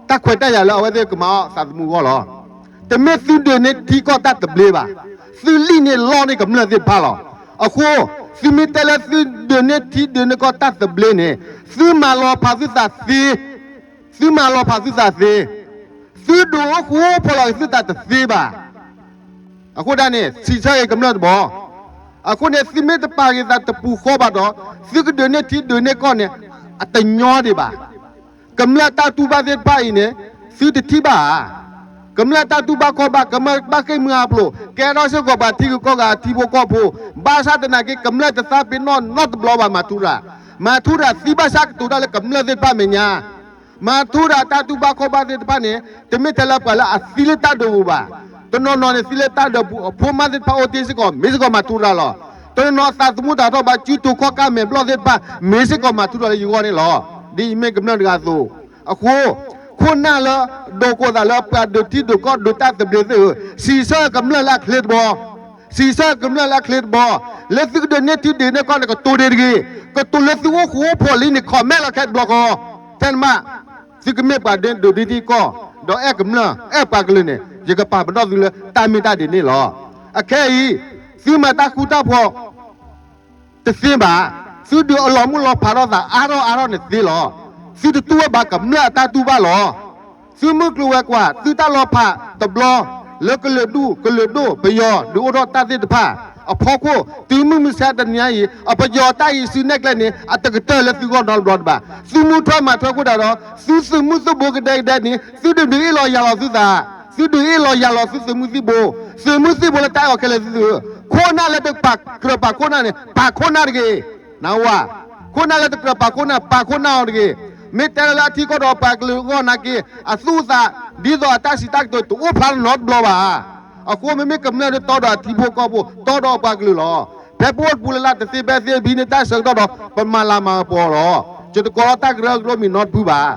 တၢ်ခွဲးတၢ်ယာ်လၢအဝဲသ့ၣ်ကမၤအီၣ်သးသမူအဂီၢ်လီၤ. တမ့ၢ်သုဒုးန့ၢ်ထံကီၢ်တၢ်သဘျ့ဘၣ်. သုလံၣ်န့ၢ်လီန့ၢ်ကမျၢၢ်သ့ၣ်တဖၣ်လီၤ. အဃိ သုမ့ၢ်တဲလၢသုဒုးန့ၢ်ထံဒုးန့ၢ်ကီၢ်တၢ်သဘျ့န့ၣ် သုမၤလီၤဖးသုသးသ့, သုမၤလီၤဖးသုသးသ့, သုဒုးအိၣ်ဃူအိၣ်ဖိးလီၤက့ၤသုသးတသ့ဘၣ်. အဃိဒၣ်န့ၣ် စံးဆၢက့ၤကမျၢၢ်တဘျီ, အဃိန့ၣ် သုမ့ၢ်တပာ်က့ၤသးတပူၤဃီဘၣ်ဒီး သုကဒုးန့ၢ်ထံဒုးန့ၢ်ကီၢ်န့ၣ် အတညီဒံးဘၣ်. ကမျၢၢ်တၢ်တူၢ်ဘၣ်သ့ၣ်တဖၣ်အံၤန့ၣ် သုတထံၣ်ဘၣ်ဧါ. ကမျၢၢ်တၢ်တူၢ်ဘၣ်ခီၣ်ဘၣ် ကမၢဘၣ်ဃ့ၢ်မှံဟးဖျိး ကဲထီၣ်စ့ၢ်ကီးပှၤထံဂုၤကီၢ်ဂၤအထံဖိကီၢ်ဖိ, ဘၣ်ဆၣ်သနာ်က့ ကမျၢၢ်တသးပ့ၤနီၣ်နီတဘျီဘၣ် မၤထူရၤ, မၤထူရၤသံဘၣ်ဆၣ်ကတိၤတၢ်လၢကမျၢၢ်သ့ၣ်တဖၣ်မဲာ်ညါ မၤထူရၤတၢ်တူၢ်ဘၣ်ခီၣ်ဘၣ်သ့ၣ်တဖၣ်န့ၣ် တမ့ၢ်ထဲလၢပှၤလၢအသံလၢတၢ်ဒုးပူၤဘၣ်. တနီၤနီၤန့ၣ် သံလၢတၢ်ဒုးပူၤ အဖိမါသ့ၣ်တဖၣ်အိၣ်တ့ၢ်စ့ၢ်ကီး မ့ၢ်စ့ၢ်ကီးမၤထူရၤလီၤ. တနီၤနီၤသးသမူတၢ်ထီၣ်ဘၣ် စုတူာ်ခီၣ်ကၢ်မဲာ်ဘျီၣ်သ့ၣ်တဖၣ် မ့ၢ်စ့ၢ်ကီးမၤထူရၤလၢယဂီၢ်န့ၣ်လီၤ. ဒ်ယမ့ၢ်ကမျၢၢ်တဂၤအသိး, အဃိ ခိၣ်နၢ်လၢ ဒိးကိးသးလၢပှၤဒုးထံဒုးကီၢ်ဒုးတၢ်သဘျ့သ့ၣ်ဧၢ, စံးဆၢကမျၢၢ်လၢအချ့တဘျီ စံးဆၢကမျၢၢ်လၢအချ့တဘျီ, လၢသုကဒုးန့ၢ်ထံဒုးန့ၢ်ကီၢ်န့ၣ် ကတိၤဒ်တဂ့ၤ, ကတိၤလၢသုအိၣ်ဃူအိၣ်ဖိးလံန့ၣ် comment လီၤခဲတဘျီဃီ, ထဲနမး, သုကမ့ၢ်ပှၤဒုးဒုးဒ်ထံကီၢ်, ဒီးအဲၣ်ကမျၢၢ် အဲၣ်ပှၤကလုာ်န့ၣ် ယကပာ်ပနီၣ်သုလၢတၢ်မ့ၢ်တၢ်ဒ်န့ၣ်လီၤ. အခဲအံၤ, သုမၤတၢ်ဃူတၢ်ဖိး တသ့ဘၣ်, သုဒုးအလီၤမုၢ်လီၤဖးထီၣ်သးအါထီၣ်အါထီၣ်န့ၣ်သ့လီၤ. သုတတူၢ်ဝဲဘၣ်ကမျၢၢ်အတၢ်တူၢ်ဘၣ်လီၤ. သုမုၢ်ကျိၤဝဲၤကွာ် သုတၢ်လီၤဖးတဘျီ လၢကလုာ်ဒူၣ် ကလုာ်ဒိၣ် ပယီၤဒုးအိၣ်ထီၣ်တၢ်သ့ၣ်တဖၣ် အဖီခိၣ် တုၤမုၢ်မဆါတနံၤအံၤ အပယီၤတၢ်အံၤစုနဲၣ်ကျဲန့ၣ် အတကတၢၢ်လၢသုဂီၢ်နီတဘျီတဘၣ်. သုမူထွဲမၤထွဲအဃိသတးဒီး သုသုးမုၢ်သုးဘိကဒဲကဒဲန့ၣ် သုတဒုးအ့ၣ်လီၤယၤလီၤသုသး, သုဒုးအ့ၣ်လီၤယၤလီၤသုသုးမုၢ်သံၣ်ဘိ, သုးမုၢ်သံၣ်ဘိလၢတၢ်အဲၣ်အီၤခဲလၢာ်သုသုး, ခိၣ်နၢ်လၢတကြၢးပာ်ခိၣ်နၢ်န့ၣ် ပာ်ခိၣ်နၢ်တဂ့ၤ. နဝၤ, ခိၣ်နၢ်လၢတကြၢးပာ်ခိၣ်နၢ် ပာ်ခိၣ်နၢ်အီၤတဂ့ၤ. မ့ၢ်တဲလၢအထံကီၢ်ဒီးပှၤကလုာ်အဂီၢ်နာ်က့ အသူၣ်အသး ဒ်သိးအတၢ်စံးတၢ်ကတိၤတအိၣ်ဖျါနီတဘျီဘၣ်. အဃိမ့မ့ၢ်ကမျၢၢ်ဒုးတီဒီးအထံဖိကီၢ်ဖိ တီဒီးပှၤကလုာ်လီၤ. ဖဲပအိၣ်တပူၤလၢ်လၢ်တသ့ဖဲသ့ ဘံန့ၢ်တၢ်ဆၢကတီၢ်ဒီး ပမၤလၤမၤကပီၤလီၤ. ယတကိးလီၤတၢ်ကရၢကရိမံၤနီတဖုဘၣ်.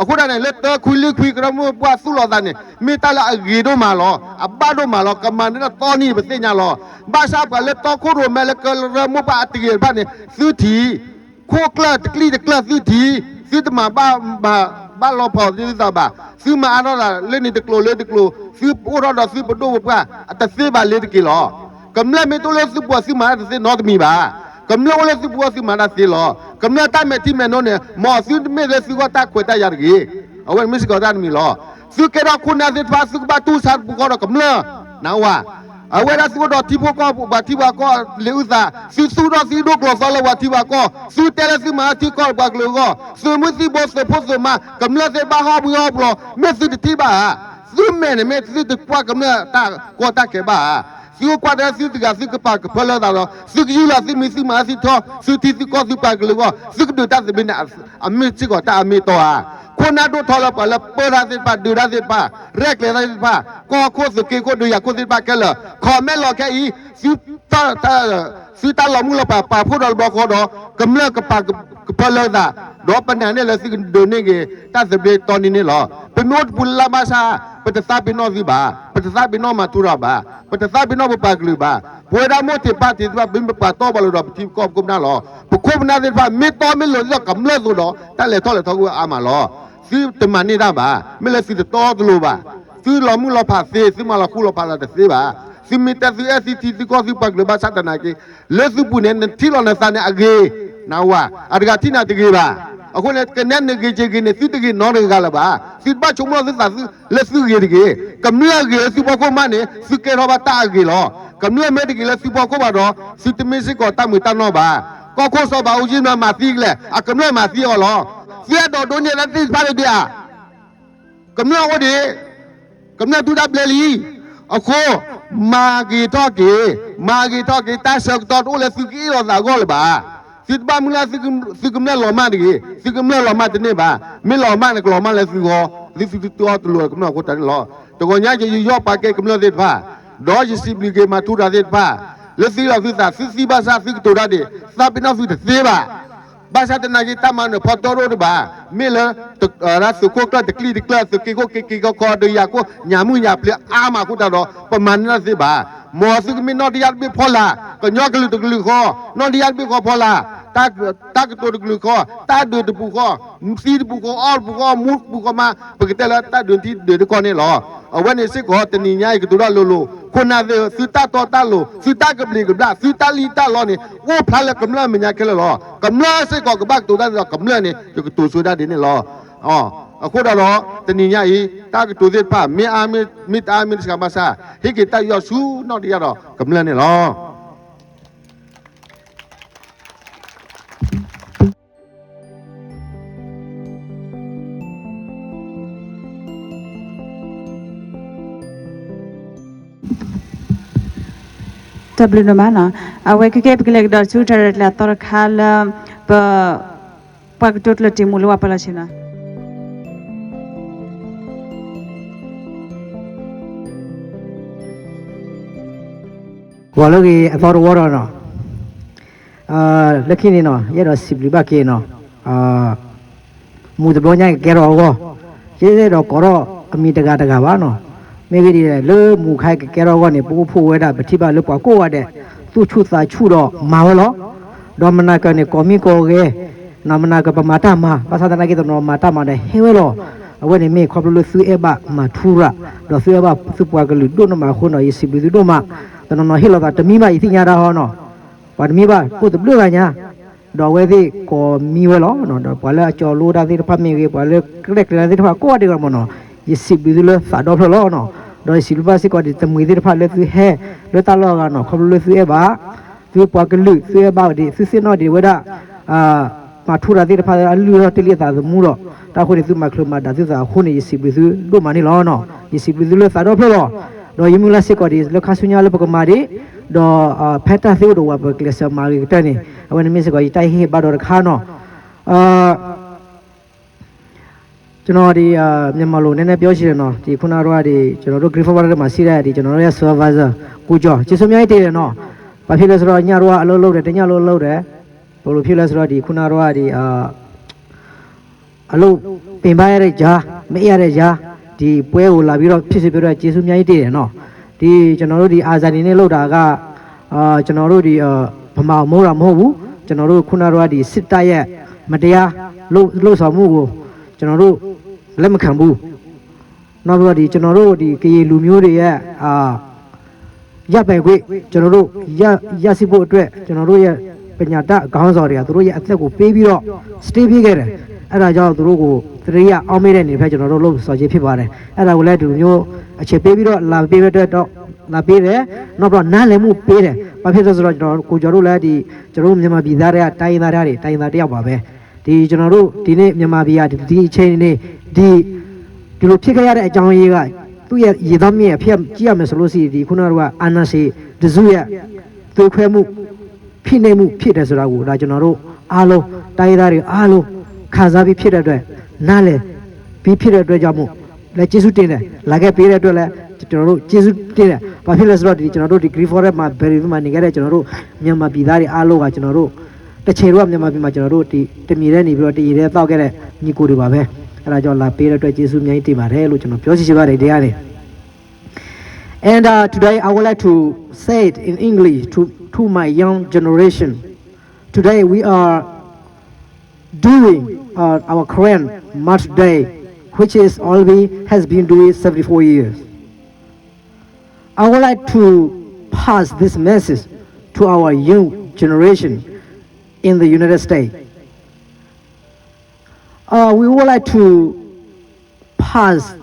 အဃိဒၣ်န့ၣ် လၢတၢခွံလွံၢ်ခွံကရၢမိၢ်ပှၢ်သူၣ်လီၤသးန့ၣ် မ့ၢ်တၢ်လၢအဂ့ၤဒိၣ်မးလီၤ. အဘၣ်ဒိၣ်မးလီၤ. ကမၤန့ၢ်တၢ်သီနံၤပသ့ၣ်ညါလီၤ. ဘၣ်ဆၣ်ပှၤလၢတီခိၣ်ရိၣ်မဲလၢကရၢမိၢ်ပှၢ်အတဂ့ၤတဖၣ်န့ၣ် သုထံၣ် ခိၣ်ကျၢၢ်တကျံၣ်တကျၢၢ်သုထံၣ်, သုတမၤဘၣ် ဘၣ်လီၤဖီၣ်သုသးဘၣ်. သုမၤအါထီၣ်သးလၢန့ၣ်တကျိၤလၢတကျိၤ, သုအိၣ်ထီၣ်ဒီးသုပဒိၣ်ပပှၢ် အတသ့ဘၣ်လ့ၤတက့ၤလီၤ. ကမျၢၢ်မ့ၢ်တအိၣ်လၢသုပူၤ သုမၤတၢ်တသ့နီတမံၤဘၣ်. ကမျၢၢ်အိၣ်လၢသုပူၤ သုမၤတၢ်သ့လီၤ. ကမျၢၢ်တၢ်မဲာ်ထံမဲာ်နိန့ၣ် မ်သုမ့ၢ်လၢသုဂီၢ်တၢ်ခွဲးတၢ်ယာ်တဂ့ၤ. အဝဲန့ၣ်မ့ၢ်စ့ၢ်ကီးတၢ်တမံၤလီၤ. သုကဲထီၣ်ခိၣ်နၢ်သ့ၣ်တဖၣ် သုကဘၣ်တူၢ်ဆါတပူၤဃီဒီးကမျၢၢ်, နဝၤ အဝဲဒၣ်သုအိၣ်ဒီးထံဖိကီၢ်ဖိ ပှၤထံပှၤကီၢ်လံာ်အုၣ်သး, သုသူၣ်ထီၣ်သုဒိၣ်ကျိၤသီလၢပှၤထံပှၤကီၢ်, သုတဲလၢသုမၤထံကီၢ်ပှၤကလုာ်အဂီၢ်, သုးမုၢ်သံၣ်ဘိသုးဖိသုးမါ ကမျၢၢ်သ့ၣ်ဘၣ်ဟီၣ်ဘှံးဟီၣ်ဘှီၤ မ့ၢ်သုတထံၣ်ဘၣ်ဧါ. သုမဲာ်န့ၣ်မ့ၢ်သုတကွၢ်ကမျၢၢ်တၢ်ကီတၢ်ခဲဘၣ်ဧါ. သုကကွၢ်တၢ်သုတဂၤသုကပာ်ကဖၢလၢသးဒီး သုကယူၢ်လီၤသုမံၤသုမၤသုထီ သုထံသုကီၢ်သုပှၤကလုာ်အဂီၢ် သုကဒုးတၢ်သဘျ့န့ၣ် အမ့ၢ်စ့ၢ်ကီးတၢ်အမ့ၢ်အတီဧါ. ခိၣ်နၢ်ဒိၣ်ထီလၢပှၤလၢပၢတၢ်သ့ၣ်တဖၣ် ဒုးတၢ်သ့ၣ်တဖၣ် ရဲၣ်ကျဲၤတၢ်သ့ၣ်တဖၣ် ကီၢ်ခိၣ်သုးက့ခိၣ်ဒုးယၤခိၣ်သ့ၣ်တဖၣ်ခဲလၢာ် comment လီၤခဲအံၤ သုတၢ်လီၤမုၢ်လီၤဖးပာ်ဖှိၣ်ဒီးတဘျီဃီဒီး ကမျၢၢ်ကပာ်ကဖၢလၢသး ဒီးပနာ်န့ၢ်လၢသုကဒုးန့ၢ်က့ၤ တၢ်သဘျ့တီနံၤန့ၣ်လီၤ. ပမ့ၢ်အိၣ်တပူၤလၢ်လၢ်ဘၣ်ဆၣ် ပတသးပ့ၤနီၣ်သုဘၣ်, ပတသးပ့ၤနီၣ်မၤထူရၤဘၣ်, ပတသးပ့ၤနီၣ်ပပှၤကလုာ်ဘၣ်. ပဝဲဒၣ်မိၢ်ထံးပၢ်ထံးသ့ၣ်တဖၣ် ပမ့ၢ်ပပာ်တီပာ်လိၤဒီးပထံပကီၢ်ပခိၣ်ပနၢ်လီၤ. ပခိၣ်ပနၢ်သ့ၣ်တဖၣ် မ့ၢ်တီမ့ၢ်လိၤဒ်သိးကမျၢၢ်အသိးဒီး တၢ်လဲၤထီၣ်လဲၤထီကအိၣ်အါမးလီၤ. သုတမၤန့ၢ်တၢ်ဘၣ်. မ့ၢ်လၢသုတတီတလိၤဘၣ်. သုလီၤမုၢ်လီၤဖးသ့, သုမၤလီၤဃူလီၤဖးသးတသ့ဘၣ်. သုမ့ၢ်တဲသုအဲၣ်သုထံသုကီၢ်သုပှၤကလုာ်ဘၣ်ဆၣ်သနာ်က့ လၢသုပူၤန့ၣ် နထံၣ်လီၤနသးန့ၣ်အဂ့ၤ, နဝၤ, အတဂၤထံၣ်နၤတဂ့ၤဘၣ်. အဃိန့ၣ် ကနဲနဂ့ၤက့ၤဂ့ၤန့ၣ် သုတဂ့ၤနီတဂၤလၢၤဘၣ်. သုတဘၣ်ဆိကမိၣ်သုသးသုလၢသုဂ့ၤတဂ့ၤ. ကမျၢၢ်ဂ့ၤလၢသုဖီခိၣ်မးန့ၣ် သုကဲထီၣ်ဘၣ်တၢ်အဂ့ၤလီၤ. ကမျၢၢ်မ့ၢ်တဂ့ၤလၢသုဖီခိၣ်ဘၣ်ဒီး သုတမ့ၢ်စ့ၢ်ကီးတၢ်မုာ်တၢ်နီၢ်ဘၣ်. ကီၢ်ခိၣ်စီၤဘးအူကၠံမၤသံကလဲၣ်, အကမျၢၢ်မၤသံအီၤလီၤ. သုအဲၣ်ဒိးဒိးန့ၢ်တၢ်သ့ၣ်တဖၣ်လၢဒ်ဧါ. ကမျၢၢ်အိၣ်ဒံး, ကမျၢၢ်တူၢ်တၢ်ဘျဲလံ. အဃိ မၤဂ့ၤထီၣ်က့ၤ, မၤဂ့ၤထီၣ်က့ၤ, တၢ်ဆၢကတီၢ်တအိၣ်လၢသုကအ့ၣ်လိာ်သးအဂီၢ်လၢၤဘၣ်. သုတဘၣ်မုၢ်လၢ် သုကမျၢၢ်လီၤမၢ်တဂ့ၤ, သုကမျၢၢ်လီၤမၢ်တန့ၢ်ဘၣ်. မ့ၢ်လီၤမၢ်န့ၣ် ကလီၤမၢ်လၢသုဂီၢ်, သုသုသုအီၣ်တလိၤကမျၢၢ်အဃိတၢ်န့ၣ်လီၤ. တဂီၤညါယယီၣ်ပာ်ကဲကမျၢၢ်သ့ၣ်တဖၣ်, ဒီးယစံးဘျုးက့ၤမၤထူရၤသ့ၣ်တဖၣ်, လၢသုလီၤသုသး သုသံဘၣ်ဆၣ်သုကတိၤတၢ်ဒံး, သးပ့ၤနီၣ်သုတသ့ဘၣ်. ဘၣ်ဆၣ်သနာ်က့ တၢ်မၤနၢၤဖီတီတအိၣ်တဘၣ်, မ့ၢ်လၢ သုးခိၣ်ကျၢၢ်တကျံၣ်တကျၢၢ် သုးက့ခိၣ်က့ၤက့ၤကီကီ ဒီးယၤကိၣ်ညၣ်မုၣ်ညၣ်ပျ့ၤအါမးအဃိတၢ်ဒီး ပမၤန့ၢ်တၢ်သ့ဘၣ်. မ်သုကမ့ၢ်နီၣ်တယၢ်တဘ့ၣ်ဖီလာ်, ကညီကလုာ်တကလုာ်ဃီ, နီၣ်တယၢ်တဘ့ၣ်ဃီဖီလာ်, တၢ်ကတိၤတကလုာ်ဃီ, တၢ်ဒုးတပူၤဃီ, သံတပူၤဃီ, အီၣ်တပူၤဃီ, မူတပူၤဃီမး, ပကတဲလၢတၢ်ဒုးထံဒုးတကီၢ်န့ၣ်လီၤ. အဝဲန့ၣ်စ့ၢ်ကီး တနံၤညါအံၤကတိၤတၢ်လိၤလိၤ, ခိၣ်နၢ်သ့ၣ်ဧၢ, သုတၢ်တီတၢ်လိၤ, သုတၢ်ကဘျံးကဘျၣ်, သုတၢ်လံၣ်တၢ်လီန့ၣ် အိၣ်ဖျါလၢကမျၢၢ်မဲာ်ညါခဲလၢာ်လီၤ. ကမျၢၢ်စ့ၢ်ကီးကဘၣ်ကတိၤတၢ်ဒ်သိးကမျၢၢ်န့ၣ် ယကတိၤဆိဒၣ်ဒ်န့ၣ်လီၤ. အဃိဒီး တနံၤညါအံၤ တၢ်ကတိၤသ့ၣ်တဖၣ် မ့ၢ်အါမ့ၢ်တအါမ့ၢ်တစှၤဘၣ်ဆၣ် ဟ့ၣ်က့ၤတၢ်ယူးယီၣ်ဆူနီၣ်တယၢ်ဒီးကမျၢၢ်န့ၣ်လီၤ. တၢ်ဘျုးဒိၣ်မးနီၤ. အဝဲခဲကဲ ပကလဲၤကဒီးဆူတၢ်ရဲၣ်တၢ်ကျဲၤအသီတခါလၢ ပ ပှၤကတိၤကျၢၢ်တံာ်မူလၢဝဲပၢလီၤဆ့နီၤ. ဂီၤလၢအဂ့ၤအသီတဝီဒီးနီၤ, လၢခံန့ၣ်နီၤ ယအဲၣ်ဒိးစံးဘျုးဘၣ်က့ၤနီၤ, မူၤတဘျီညါကကဲထီၣ်အဂီၢ်, ယအဲၣ်ဒိးကိးထီၣ်အမံၤတဂၤတဂၤဘၣ်နီၤ. မ့ၢ်ဂ့ၢ်ဒ်လဲၣ် လၢမူၤခါကကဲထီၣ်အဂီၢ်န့ၣ် ပအိၣ်ဖှိၣ်ဝဲဒၣ် ပထံၣ်ဘၣ်လၢပှၤကိးဂၤဒဲး သူၣ်ဆူၣ်သးဆူၣ်ဒီးမၤဝဲလီၤ. ဒီးမနၤကၢၤန့ၣ် ကိးမံကိးဂဲၤ, မနၤကၢၤပမၤတၢ်မၤ ဘၣ်ဆၣ်သနာ်က့ တနီၤမၤတၢ်မၤဒီးဟဲဝဲလီၤ. အဝဲန့ၣ်မ့ၢ်ခီဖျိလၢသုအဲၣ်ဘၣ်မၤထူရၤ, ဒီးသုအဲၣ်ဘၣ်သုပှၤကလုာ်ဒိၣ်နီၢ်မးအဃိနီၤ ယစံးဘျုးသုဒိၣ်မး. တနီၤနီၤဟ့ၣ်လီၤသးတမံဘၣ် ယသ့ၣ်ညါဒၣ်ဟီနီၤ, ပှၤတမံဘၣ် အိၣ်တဘျုးဂၤညါ, ဒီးအဝဲသ့ၣ်ကိးမံဝဲလီၤ. ဒီးပှၤလၢအကၠီလိတၢ်သ့ၣ်တဖၣ်မ့ၢ်ဂ့ၤ ပှၤလၢကျဲကျဲၤတၢ်သ့ၣ်တဖၣ်ကိးဂၤဒဲးဂၤမ့ၢ်နီၤ, ယစံးဘျုးသုလၢသးဒီဖျၢၣ်လီၤနီၤ. ဒီးယစံးဘျုးဘၣ်စ့ၢ်ကီးဒံး တမှံၤသ့ၣ်တဖၣ်လၢသုဟဲလၢတၢ်လီၢ်အဂၤနီၤ ခီဖျိလၢသုအဲၣ်ဘၣ် သုပှၤကလုာ် သုအဲၣ်ဘၣ်ဒံး သုသ့ၣ်နီၣ်ဒံးဝဲဒၣ် မၤထူရၤသ့ၣ်တဖၣ်အလုၢ်အလၢ်တ့ၢ်လံအသးသမူဒီး တၢ်ဃိန့ၣ် သုမၤချုးမၤဒၣ်သုသးအဃိန့ၣ် ယစံးဘျုးသုဒိၣ်မးန့ၣ်လီၤနီၤ. ယစံးဘျုးသုလၢသးဒီဖျၢၣ်လီၤ. ဒီးယမုၢ်လၢ်စ့ၢ်ကီးဒံး လၢခါဆူညါလၢပကမၤဒံး ဒီးဖဲတၢ်သ့အိၣ်ဒီးဝဲပကျဲးစၢးမၤဂ့ၤကတၢၢ်န့ၣ် အဝဲန့ၣ်မ့ၢ်စ့ၢ်ကီး ယတၢ်ဟ့ၣ်ဂံၢ်ဟ့ၣ်ဘါဒီးတခါနီၤ. ကျွန်တော်ဒီ မြန်မာလိုနည်းနည်းပြောချင်တယ်နော်. ဒီခုနကဒီး ကျွန်တော်တို့ Green Forest မှာရှိတဲ့ ဒီကျွန်တော်တို့ရဲ့ supervisor ကိုကျော် ကျေးဇူးအများကြီးတင်တယ်နော်. ဘာဖြစ်လဲဆိုတော့ ညကဒီးအလုပ်လုပ်တယ် တစ်ညလုပ်လုပ်တယ် ဘယ်လိုဖြစ်လဲဆိုတော့ ဒီခုနကဒီး ဒီ အလုပ်ပင်ပန်းရတဲ့ကြား မအိပ်ရတဲ့ကြား ဒီပွဲကိုလာပြီးတော့ ဖြစ်စေပေးတဲ့ ကျေးဇူးအများကြီးတင်တယ်နော်. ဒီကျွန်တော်တို့ ဒီ အာဇာနည်နေ့ လုပ်တာက အာ ကျွန်တော်တို့ ဒီ အာ ဗမာအမိုးတော်မဟုတ်ဘူး. ကျွန်တော်တို့ ခုနကဒီး ဒီစစ်တပ်ရဲ့ မတရားလုပ် လုပ်ဆောင်မှုကို ကျွန်တော်တို့ လက်မခံဘူး. နောက်ပြီးတော့ ဒီကျွန်တော်တို့ ဒီကရင်လူမျိုးတွေရဲ့ အာ ရပိုင်ခွင့် ကျွန်တော်တို့ ရ ရရှိဖို့အတွက် ကျွန်တော်တို့ရဲ့ ပညာတတ်ခေါင်းဆောင်တွေက သူတို့ရဲ့အသက်ကိုပေးပြီးတော့ stay ပေးခဲ့တယ်. အဲ့ဒါကြောင့် သူတို့ကို သတိရအောက်မေ့တဲ့အနေနဲ့ ကျွန်တော်တို့ လှုပ်ဆောင်ခြင်းဖြစ်ပါတယ်. အဲ့ဒါကိုလည်း ဒီလိုမျိုး အချိန်ပေးပြီးတော့ လာပေးတဲ့အတွက်တော့ လာပေးတယ်. နောက်ပြီးတော့ နားလည်မှုပေးတယ်. ဘာဖြစ်လို့လဲဆိုတော့ ကျွန်တော် ကိုကျော်တို့လည်း ဒီ ကျွန်တော်တို့ မြန်မာပြည်သားတွေက တိုင်းရင်းသားတွေ တိုင်းရင်းသားတစ်ယောက်ပါပဲ. ဒီကျွန်တော်တို့ ဒီနေ့ မြန်မာပြည်ဟာ ဒီ ဒီအခြေအနေ ဒီ ဒီလိုဖြစ်ခဲ့ရတဲ့အကြောင်းအရင်းက သူ့ရဲ့ ရေသောင်းမြစ်ရဲ့ အဖြစ်ကြည့်ရမယ်ဆိုလို့ရှိရင် ဒီခုနက ဒီက အာဏာရှင်တစုရဲ့ သွေးခွဲမှု ဖိနှိပ်မှုဖြစ်တယ်ဆိုတာကို ဒါကျွန်တော်တို့အားလုံး တိုင်းရင်းသားတွေအားလုံး ခံစားပြီးဖြစ်တဲ့အတွက် နားလည်ပြီးဖြစ်တဲ့အတွက်ကြောင့်မို့ လည်းကျေးဇူးတင်တယ်. လာခဲ့ပေးတဲ့အတွက်လည်း ကျွန်တော်တို့ ကျေးဇူးတင်တယ်. ဘာဖြစ်လဲဆိုတော့ ဒီကျွန်တော်တို့ ဒီ Green Forest မှာ Berry မှာနေခဲ့တဲ့ ကျွန်တော်တို့ မြန်မာပြည်သားတွေအားလုံးက ကျွန်တော်တို့ တစ်ချိန်တော့ မြန်မာပြည်မှာ ကျွန်တော်တို့ ဒီတစ်မြေတည်းနေပြီးတော့ တစ်ရေတည်းသောက်ခဲ့တဲ့ ညီအစ်ကိုတွေပါပဲ. အဲ့ဒါကြောင့် လာပေးတဲ့အတွက် ကျေးဇူးအများကြီးတင်ပါတယ်လို့ ကျွန်တော်ပြောချင်ပါတယ် ဒီကနေ And uh, today I would like to say it in English to, to my young generation. Today we are doing uh, our Karen Martyrs' Day, which is already has been doing seventy-four years. I would like to pass this message to our young generation in the United States. Uh, we would like to pass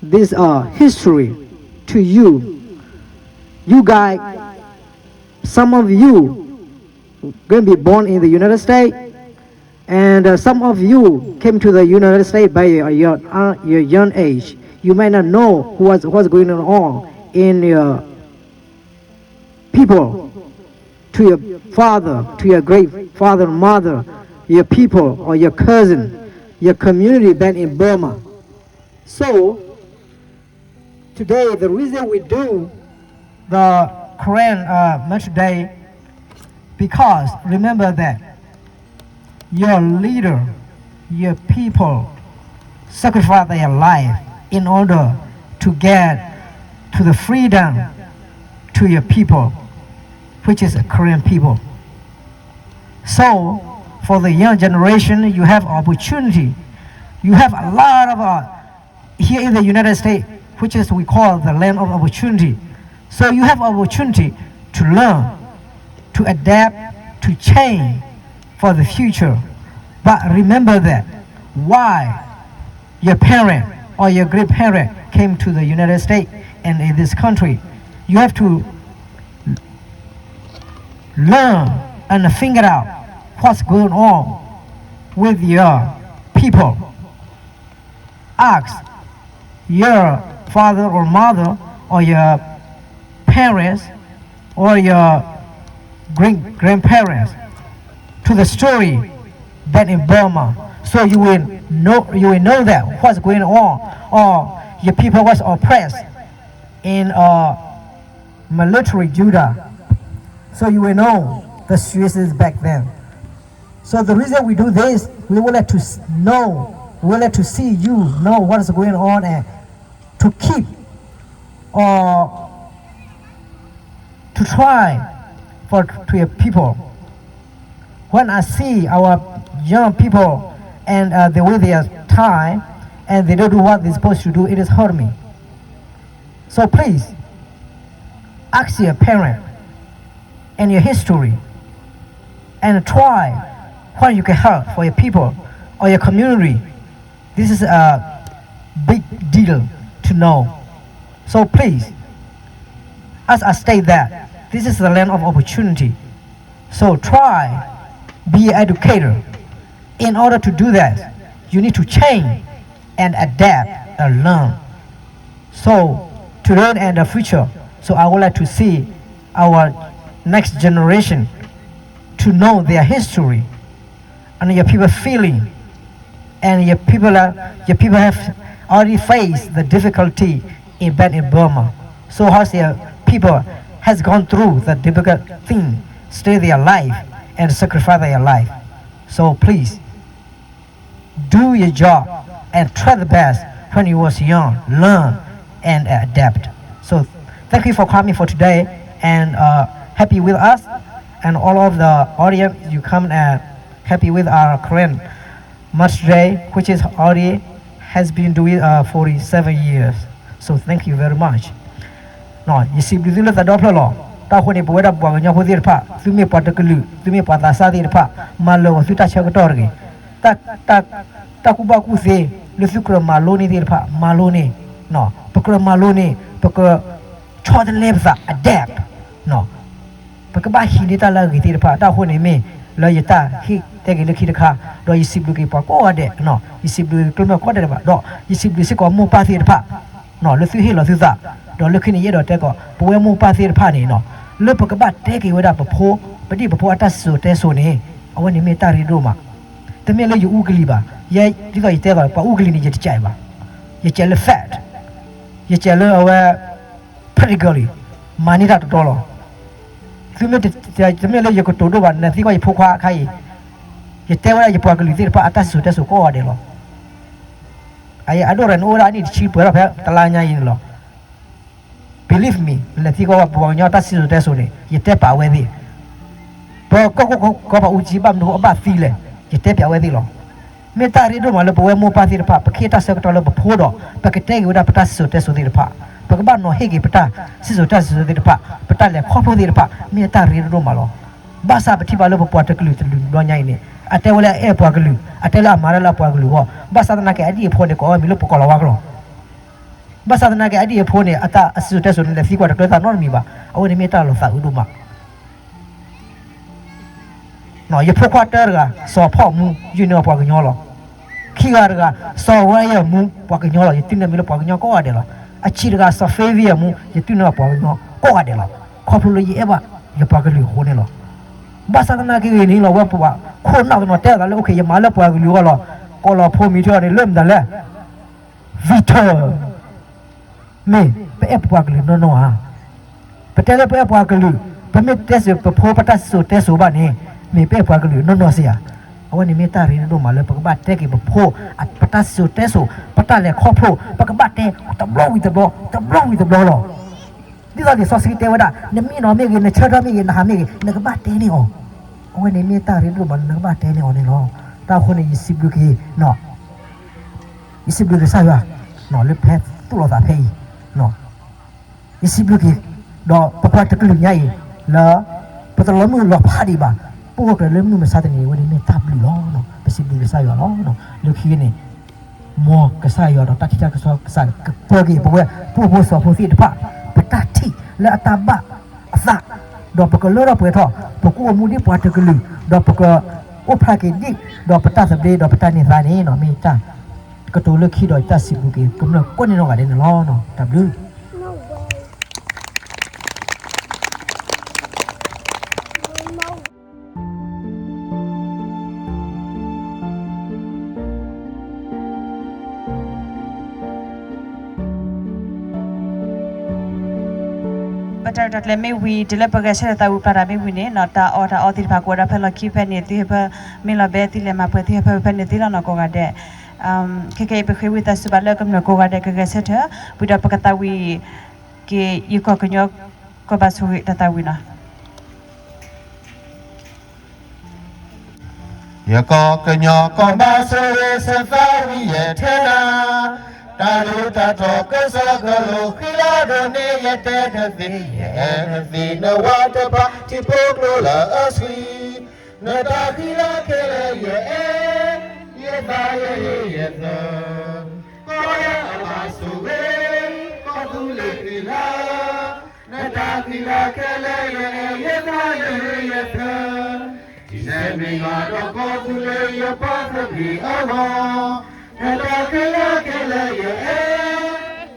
this uh, history to you. You guys, some of you going to be born in the United States, and uh, some of you came to the United States by your, your, uh, your young age. You might not know what's, what's going on in your people, to your father, to your great father, mother, your people or your cousin, your community back in Burma. So today, the reason we do the Karen uh, Merch Day, because remember that your leader, your people sacrifice their life in order to get to the freedom to your people, which is a Karen people. So, for the young generation, you have opportunity. You have a lot of, uh, here in the United States, which is we call the land of opportunity. So you have opportunity to learn, to adapt, to change for the future. But remember that why your parent or your grandparent came to the United States and in this country, you have to learn and figure out what's going on with your people. Ask your father or mother or your parents or your great grandparents to the story that in Burma. So you will know you will know that what's going on or your people was oppressed in a military junta. So you will know the situations back then. So the reason we do this, we would like to s- know, we would like to see you know what is going on and to keep or to try for to your people. When I see our young people and uh, they waste their time and they don't do what they're supposed to do, it is hurt me. So please, ask your parent and your history and try what you can help for your people or your community. This is a big deal to know. So please, as I state that, this is the land of opportunity. So try, be an educator. In order to do that, you need to change and adapt and learn. So today and the future, so I would like to see our next generation to know their history and your people feeling and your people are, your people have already faced the difficulty in back in Burma. So how their people has gone through the difficult thing, stay their life and sacrifice their life. So please do your job and try the best when you was young. Learn and adapt. So thank you for coming for today and uh, happy with us and all of the audience you come and happy with our Karen Merch Day, which is already has been doing uh, forty-seven years. So thank you very much. ယစံးဘျုးသုလၢသးဒီဖျၢၣ်လီၤ. တၢ်ဃိန့ၣ် ပဝဲဒၣ်ပှၤကညီဖိသ့ၣ်တဖၣ် သုမ့ၢ်ပှၤတကလုာ် သုမ့ၢ်ပှၤသးစၢ်သ့ၣ်တဖၣ် မၤလၢာ်ဂီၤသုတၢ်ဆၢကတီၢ်တဂ့ၤ. တၢ်ကူၣ်ဘၣ်ကူၣ်သ့ လၢသုကြၢးမၤလိန့ၢ်သ့ၣ်တဖၣ် မၤလိန့ၢ်. ပကြၢးမၤလိန့ၢ် ပကဆီတလဲပသး adapt ပကဘၣ်ဟံးန့ၢ်တၢ်လၢအဂ့ၤသ့ၣ်တဖၣ်. တၢ်ဃိန့ၣ်မ့ၢ်လၢယတၢ်ဟ့ၣ်တဲက့ၤလၢခံတခါ, ဒီးယစံးဘျုးက့ၤပှၤကိးဂၤဒဲး, ယစံးဘျုးကမျၢၢ်ကိးဂၤဒဲးဘၣ်, ဒီးယစံးဘျုးစ့ၢ်ကီးမိၢ်ပၢ်သ့ၣ်တဖၣ် လၢသုဟ့ၣ်လီၤသုသး, ဒီးလၢခံန့ၣ်ယအဲၣ်ဒိးတဲကီး ပဝဲမိၢ်ပၢ်သ့ၣ်တဖၣ်န့ၣ်, လၢပကဘၣ်တဲက့ၤဝဲဒၣ်ပဖိ, ပဒံၣ်ပဖိအတၢ်စံၣ်စိၤတဲစိၤန့ၣ်, အဝဲန့ၣ်မ့ၢ်တၢ်ရ့ဒိၣ်မး. တမ့ၢ်လၢယအူကလံၤဘၣ်, ဒ်သိးယတဲသိး ပှၤအူကလံၤန့ၣ် ယတကးအံၤဘၣ်. ယကးလၢ fact, ယကးလၢအဝဲ practically မၤန့ၢ်တၢ်တတီလီၤ. သုမ့ၢ်တ, တမ့ၢ်လၢယကတိၤဒိၣ်ဘၣ်, နသံကွၢ်ယဖိခွါအခါအံၤ, ယတဲဝဲဒၣ်ယပှၤကလုာ်သ့ၣ်တဖၣ်အတၢ်စံၣ်စိၤတဲစိၤကိးဂၤဒဲးလီၤ. အဒိၣ်ရၤန့ၣ်အိၣ်ဝဲဒၣ်အနံၣ်တဆံပှဲၤထီၣ်ဖဲတလါညါအံၤန့ၣ်လီၤ. Believe me, နသံကွၢ်ပှၤကညီတၢ်စံၣ်စိၤတဲစိၤန့ၣ် ယတဲပာ်ဝဲသ့ၣ်, ပကီၢ်ခိၣ်ကီၢ်ပှၤအူကၠံဘၣ်မနုၤအဘၣ်သံလဲၣ်, ယတဲပာ်ဝဲသ့ၣ်လီၤ. မ့ၢ်တၢ်ရ့ဒိၣ်မးလၢပဝဲမိၢ်ပၢ်သ့ၣ်တဖၣ် ပကဟ့ၣ်တၢ်ဆၢကတီၢ်လၢပဖိဒီး ပကတဲက့ၤဝဲဒၣ်ပတၢ်စံၣ်စိၤတဲစိၤသ့ၣ်တဖၣ်, ပကဘၣ်နီၤဟ့ၣ်က့ၤပတၢ်စံၣ်စိၤတဲစိၤသ့ၣ်တဖၣ်, ပတၢ်လဲၤခီဖျိသ့ၣ်တဖၣ် မ့ၢ်အတၢ်ရ့ဒိၣ်မးလီၤ. ဘၣ်ဆၣ်ပထံၣ်ဘၣ်လၢပပှၤတကလုာ်တကလုာ်တဘျီညါအံၤန့ၣ် အတဲဝဲလၢအအဲၣ်ပှၤကလုာ်, အတဲလၢအမၤတၢ်လၢအပှၤကလုာ်အဂီၢ်, ဘၣ်ဆၣ်သနာ်က့အဒံၣ်အဖိန့ၣ် ကိးအီၤမံၤလၢပကိးလီၤဝါကျိာ်, ဘၣ်ဆၣ်သနာ်က့အဒံၣ်အဖိန့ၣ် အတၢ်အစံၣ်စိၤတဲစိၤန့ၣ် လဲၤသံကွၢ်တကျၢၤသးနီတမံၤဘၣ်. အဝဲန့ၣ်မ့ၢ်တၢ်လီၤသးအုးဒိၣ်မး. ယဖိခွါတၢတဂၤ စီၤဖီၣ်မူ ယုၢ်န့ၢ်အီၤပှၤကညီလီၤ. ခံဂၤတဂၤ စီၤဝါယၢ်မူ ပှၤကညီလီၤ. ယသ့ၣ်နီၣ်မံၤလၢပှၤကညီကိးဂၤဒဲးလီၤ. အဆံးတဂၤစီၤဖ့ဝံအမူ ယတူၢ်န့ၢ်ပှၤကညီကိးဂၤဒဲးလီၤ. ခီဖျိလၢယအဲၣ်ဘၣ်ယပှၤကလုာ်အဃိန့ၣ်လီၤ. ဘၣ်ဆၣ်သနာ်က့ဂ့ၤန့ၣ်လီၤ ဝဲပှၤခိၣ်နၢ်တနီၤတဲအသးလၢ အိၣ်ခ့ ယမၤလၢပှၤကလုာ်အဂီၢ်လီၤ. ကိးလီၤဖိမံၤထံအီၤန့ၣ် လၢမတၤလဲၣ် Victor မ့ၢ်ပအဲၣ်ပပှၤကလုာ်နီၢ်နီၢ်ဧါ. ပတဲလၢပအဲၣ်ပှၤကလုာ်, ပမ့ၢ်တဲစ့ၢ်ပဖိပတၢ်စံၣ်စိၤတဲစိၤဘၣ်န့ၣ် မ့ၢ်ပအဲၣ်ပှၤကလုာ်နီၢ်နီၢ်စ့ၢ်ဧါ. အဝဲန့ၣ်မ့ၢ်တၢ်ရ့ဒိၣ်မးလၢပကဘၣ်တဲက့ၤပဖိ ပတၢ်စံၣ်စိၤတဲစိၤ, ပတၢ်လဲၤခီဖျိ, ပကဘၣ်တဲတဘျီဝံၤတဘျီ, တဘျီဝံၤတဘျီလီၤ. ဒ်သိးလံာ်စီဆှံတဲဝဲဒၣ် နမ့ၢ်နီၢ်မ့ၢ်ဂ့ၤ, နဆၢထၢၣ်မ့ၢ်ဂ့ၤ, နဟးမ့ၢ်ဂ့ၤ, နကဘၣ်တဲန့ၢ်အီၤ. အဝဲန့ၣ်မ့ၢ်တၢ်ရ့ဒိၣ်မးလၢနကဘၣ်တဲန့ၢ်အီၤန့ၣ်လီၤ. တၢ်အဃိန့ၣ် ယစံးဘျုးက့ၤ ယစံးဘျုးကစၢ်ယွၤ လၢဖဲသူၣ်လီၤသးဖဲအံၤ, ယစံးဘျုးက့ၤ ဒီးပပှၤတကလုာ်ညါအံၤ လၢ ပတလီၤမုၢ်လီၤဖးဒံးဘၣ်, ပအိၣ်ကျၢၤလၢမုၢ်မဆါတနံၤ အဝဲန့ၣ်မ့ၢ်တၢ်ဘျုးလီၤ. ပစံးဘျုးကစၢ်ယွၤလီၤ. လၢခံန့ၣ် မ်ကစၢ်ယွၤဒီးတၢ်ထံၣ်တၢ်ကစီၣ် ကစၢ်ကပၢက့ၤပဝဲ ပှၤဖိစီၤဖိသ့ၣ်တဖၣ် ပတၢ်ထံၣ်လၢအတၢ်ဘၣ်အသး, ဒီးပကလၢထီၣ်ပှဲၤထီၣ်, ပကအိၣ်မူဒ်ပှၤတကလုာ်, ဒီးပကအိၣ်ဖျါက့ၤဒ် ဒီးပတၢ်သဘျ့ ဒီးပတၢ်န့ၢ်သါန့ၣ် မ့ၢ်တၢ်ကတိၤလၢခံဒီးတၢ်စံးဘျုးက့ၤ ကမျၢၢ်ကိးန့ၢ်နီၢ်ဂၤဒဲးန့ၣ်လီၤ. တၢ်ဘျုး ပတၢ်ရဲၣ်တၢ်ကျဲၤမ့ၢ်ဝံၤ တုၤလၢပဂဲၤဆၢထၢၣ်သးဝံၤပျၢ်တၢ်မ့ၢ်ဝံၤန့ၣ် တၢ်အီၣ်တၢ်အီသ့ၣ်တဖၣ် ကအိၣ်ဝဲဒၣ်ဖဲလီၢ်ခံဖဲန့ၣ် သုဟၢဖၢ မ့ၢ်လီၤဘဲ သုလဲၤမၤပှဲၤသုဟၢဖၢဖဲန့ၣ်သ့လီၤနီၤ ကိးဂၤဒဲး. ခဲကနံၣ်အံၤ ပဃ့ဝံသးစူၤဘၣ်လၢကမျၢၢ်ကိးဂၤဒဲး ကဂဲၤဆၢထၢၣ် ဝံၤဒီးပကသးဝံၣ်က့ၤ ယကီၢ်ကညီ ကီၢ်ဘၣ်ဆိၣ်ဂ့ၤတၢ်သးဝံၣ်နီၤ. ယကီၢ်ကညီကီၢ်ဘၣ်ဆိၣ်ဂ့ၤ စၢၤသးဝံၣ်ယဲထဲနၤ, တၢ်ဒိၣ်တၢ်ထီၣ်ကစီၣ်ကလိၤ ဃံလၤဒိၣ်န့ၢ် ယတဲတသ့ ယအဲၣ်တသ့ နဝၤတဖၣ် ထံဖိကျိလၢအဆှံ, နတၢ်ဃံလၤခဲလၢာ်ယအဲၣ်, ယသးယဟ့ၣ်ယသၢ ကီၢ်လၢအဘၣ်ဆိၣ်ဂ့ၤ, ကီၢ်သူလ့ၤဃံလၤ, နတၢ်ဃံလၤခဲလၢာ်ယအဲၣ်, ယသးယဟ့ၣ်ယသၢ, ဒ်စဲမ့ၢ်ယွၤဒီးကီၢ်သူလ့ၤယပှၤသဘျ့အဂီၢ်, နတၢ်ဃံလၤခဲလၢာ်ယအဲၣ်,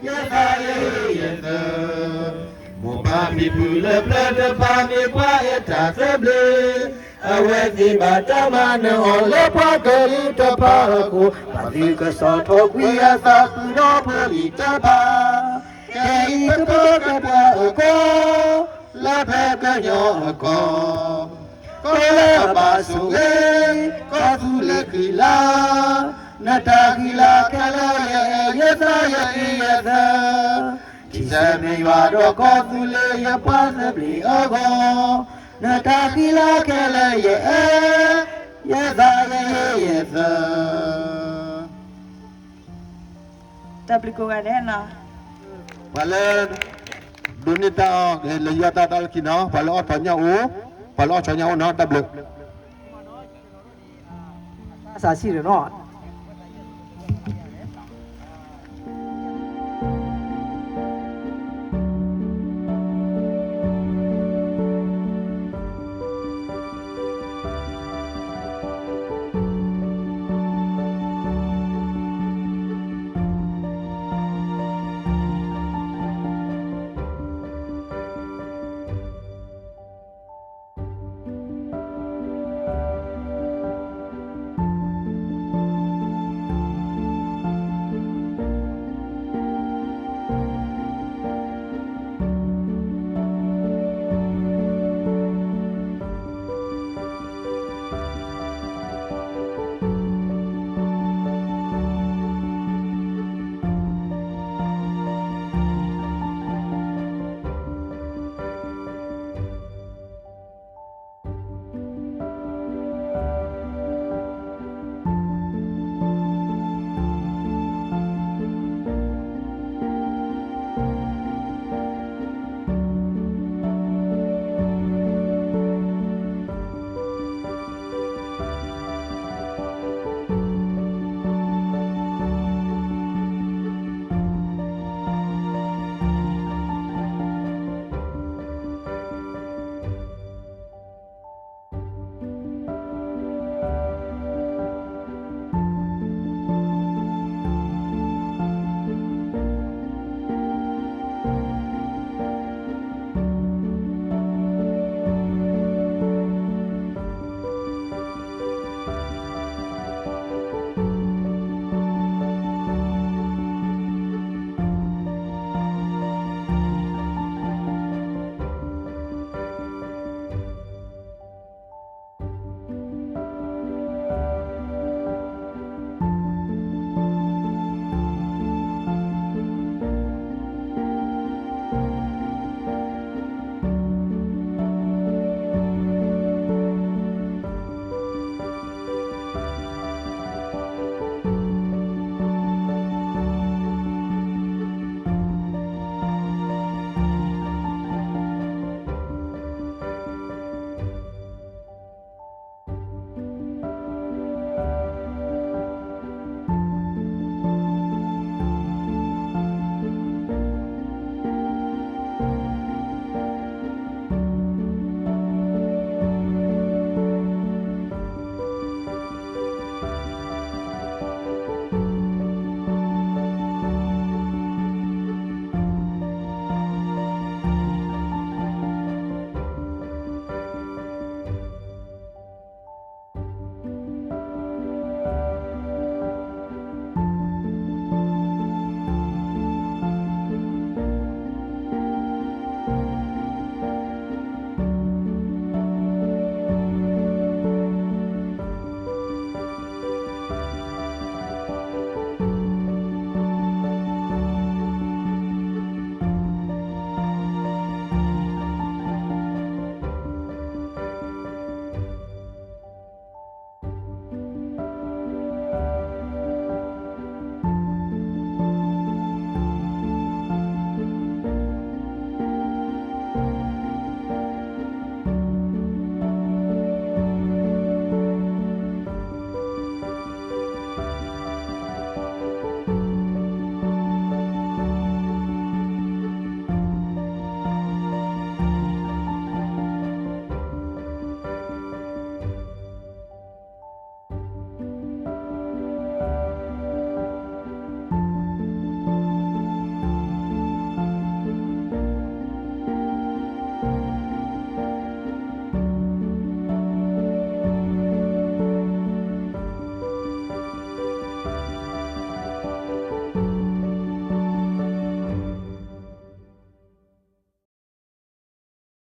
ယသးယဟ့ၣ်ယသၢ မိၢ်ပၢ်ဖံဖုလၢပျၢၤတဖၣ် မ့ၢ်ပှၤအဲၣ်တၢ်သဘျ့, အဝဲသ့ၣ်ဘၣ်တၢ်မၤနၢၤအီၤလၢပှၤကလုာ်တဖၣ်အဃိ, ဘၣ်သုကဆီၣ်ထွဲကွံာ်အသးဃုာ်ဒီးဖိလံၤတဖၣ်, ခဲအံၤကပၢကပှၤအကီၢ်, လၢပှၤကညီအကီၢ် ကီၢ်လၢအဘၣ်ဆိၣ်ဂ့ၤ, ကီၢ်သူလ့ၤဃံလၤ, နတၢ်ဃံလၤခဲလၢာ်ယအဲၣ်, ယသးယဟ့ၣ်ယသၢ, ဒ်စဲမ့ၢ်ယွၤဒီးကီၢ်သူလ့ၤယပှၤသဘျ့အဂီၢ်, နတၢ်ဃံလၤခဲလၢာ်ယအဲၣ်, ယသးယဟ့ၣ်ယသၢ. တၢ်ဘျုးကိးဂၤဒဲးနီၤ. ပှၤလၢ ဒိးန့ၢ်တၢ်အီၣ် လဲၤယီၢ်တၢ်တၢ်လၢခံနီၤ, ပှၤလၢအီၣ်ထီၣ်ညၣ်အိၣ်, ပှၤလၢအီၣ်ထီၣ်ညၣ်အိၣ်နီၤ, တၢ်ဘျုး. ဘၣ်ဆၣ်ဆံၣ်န့ၣ်နီၤ,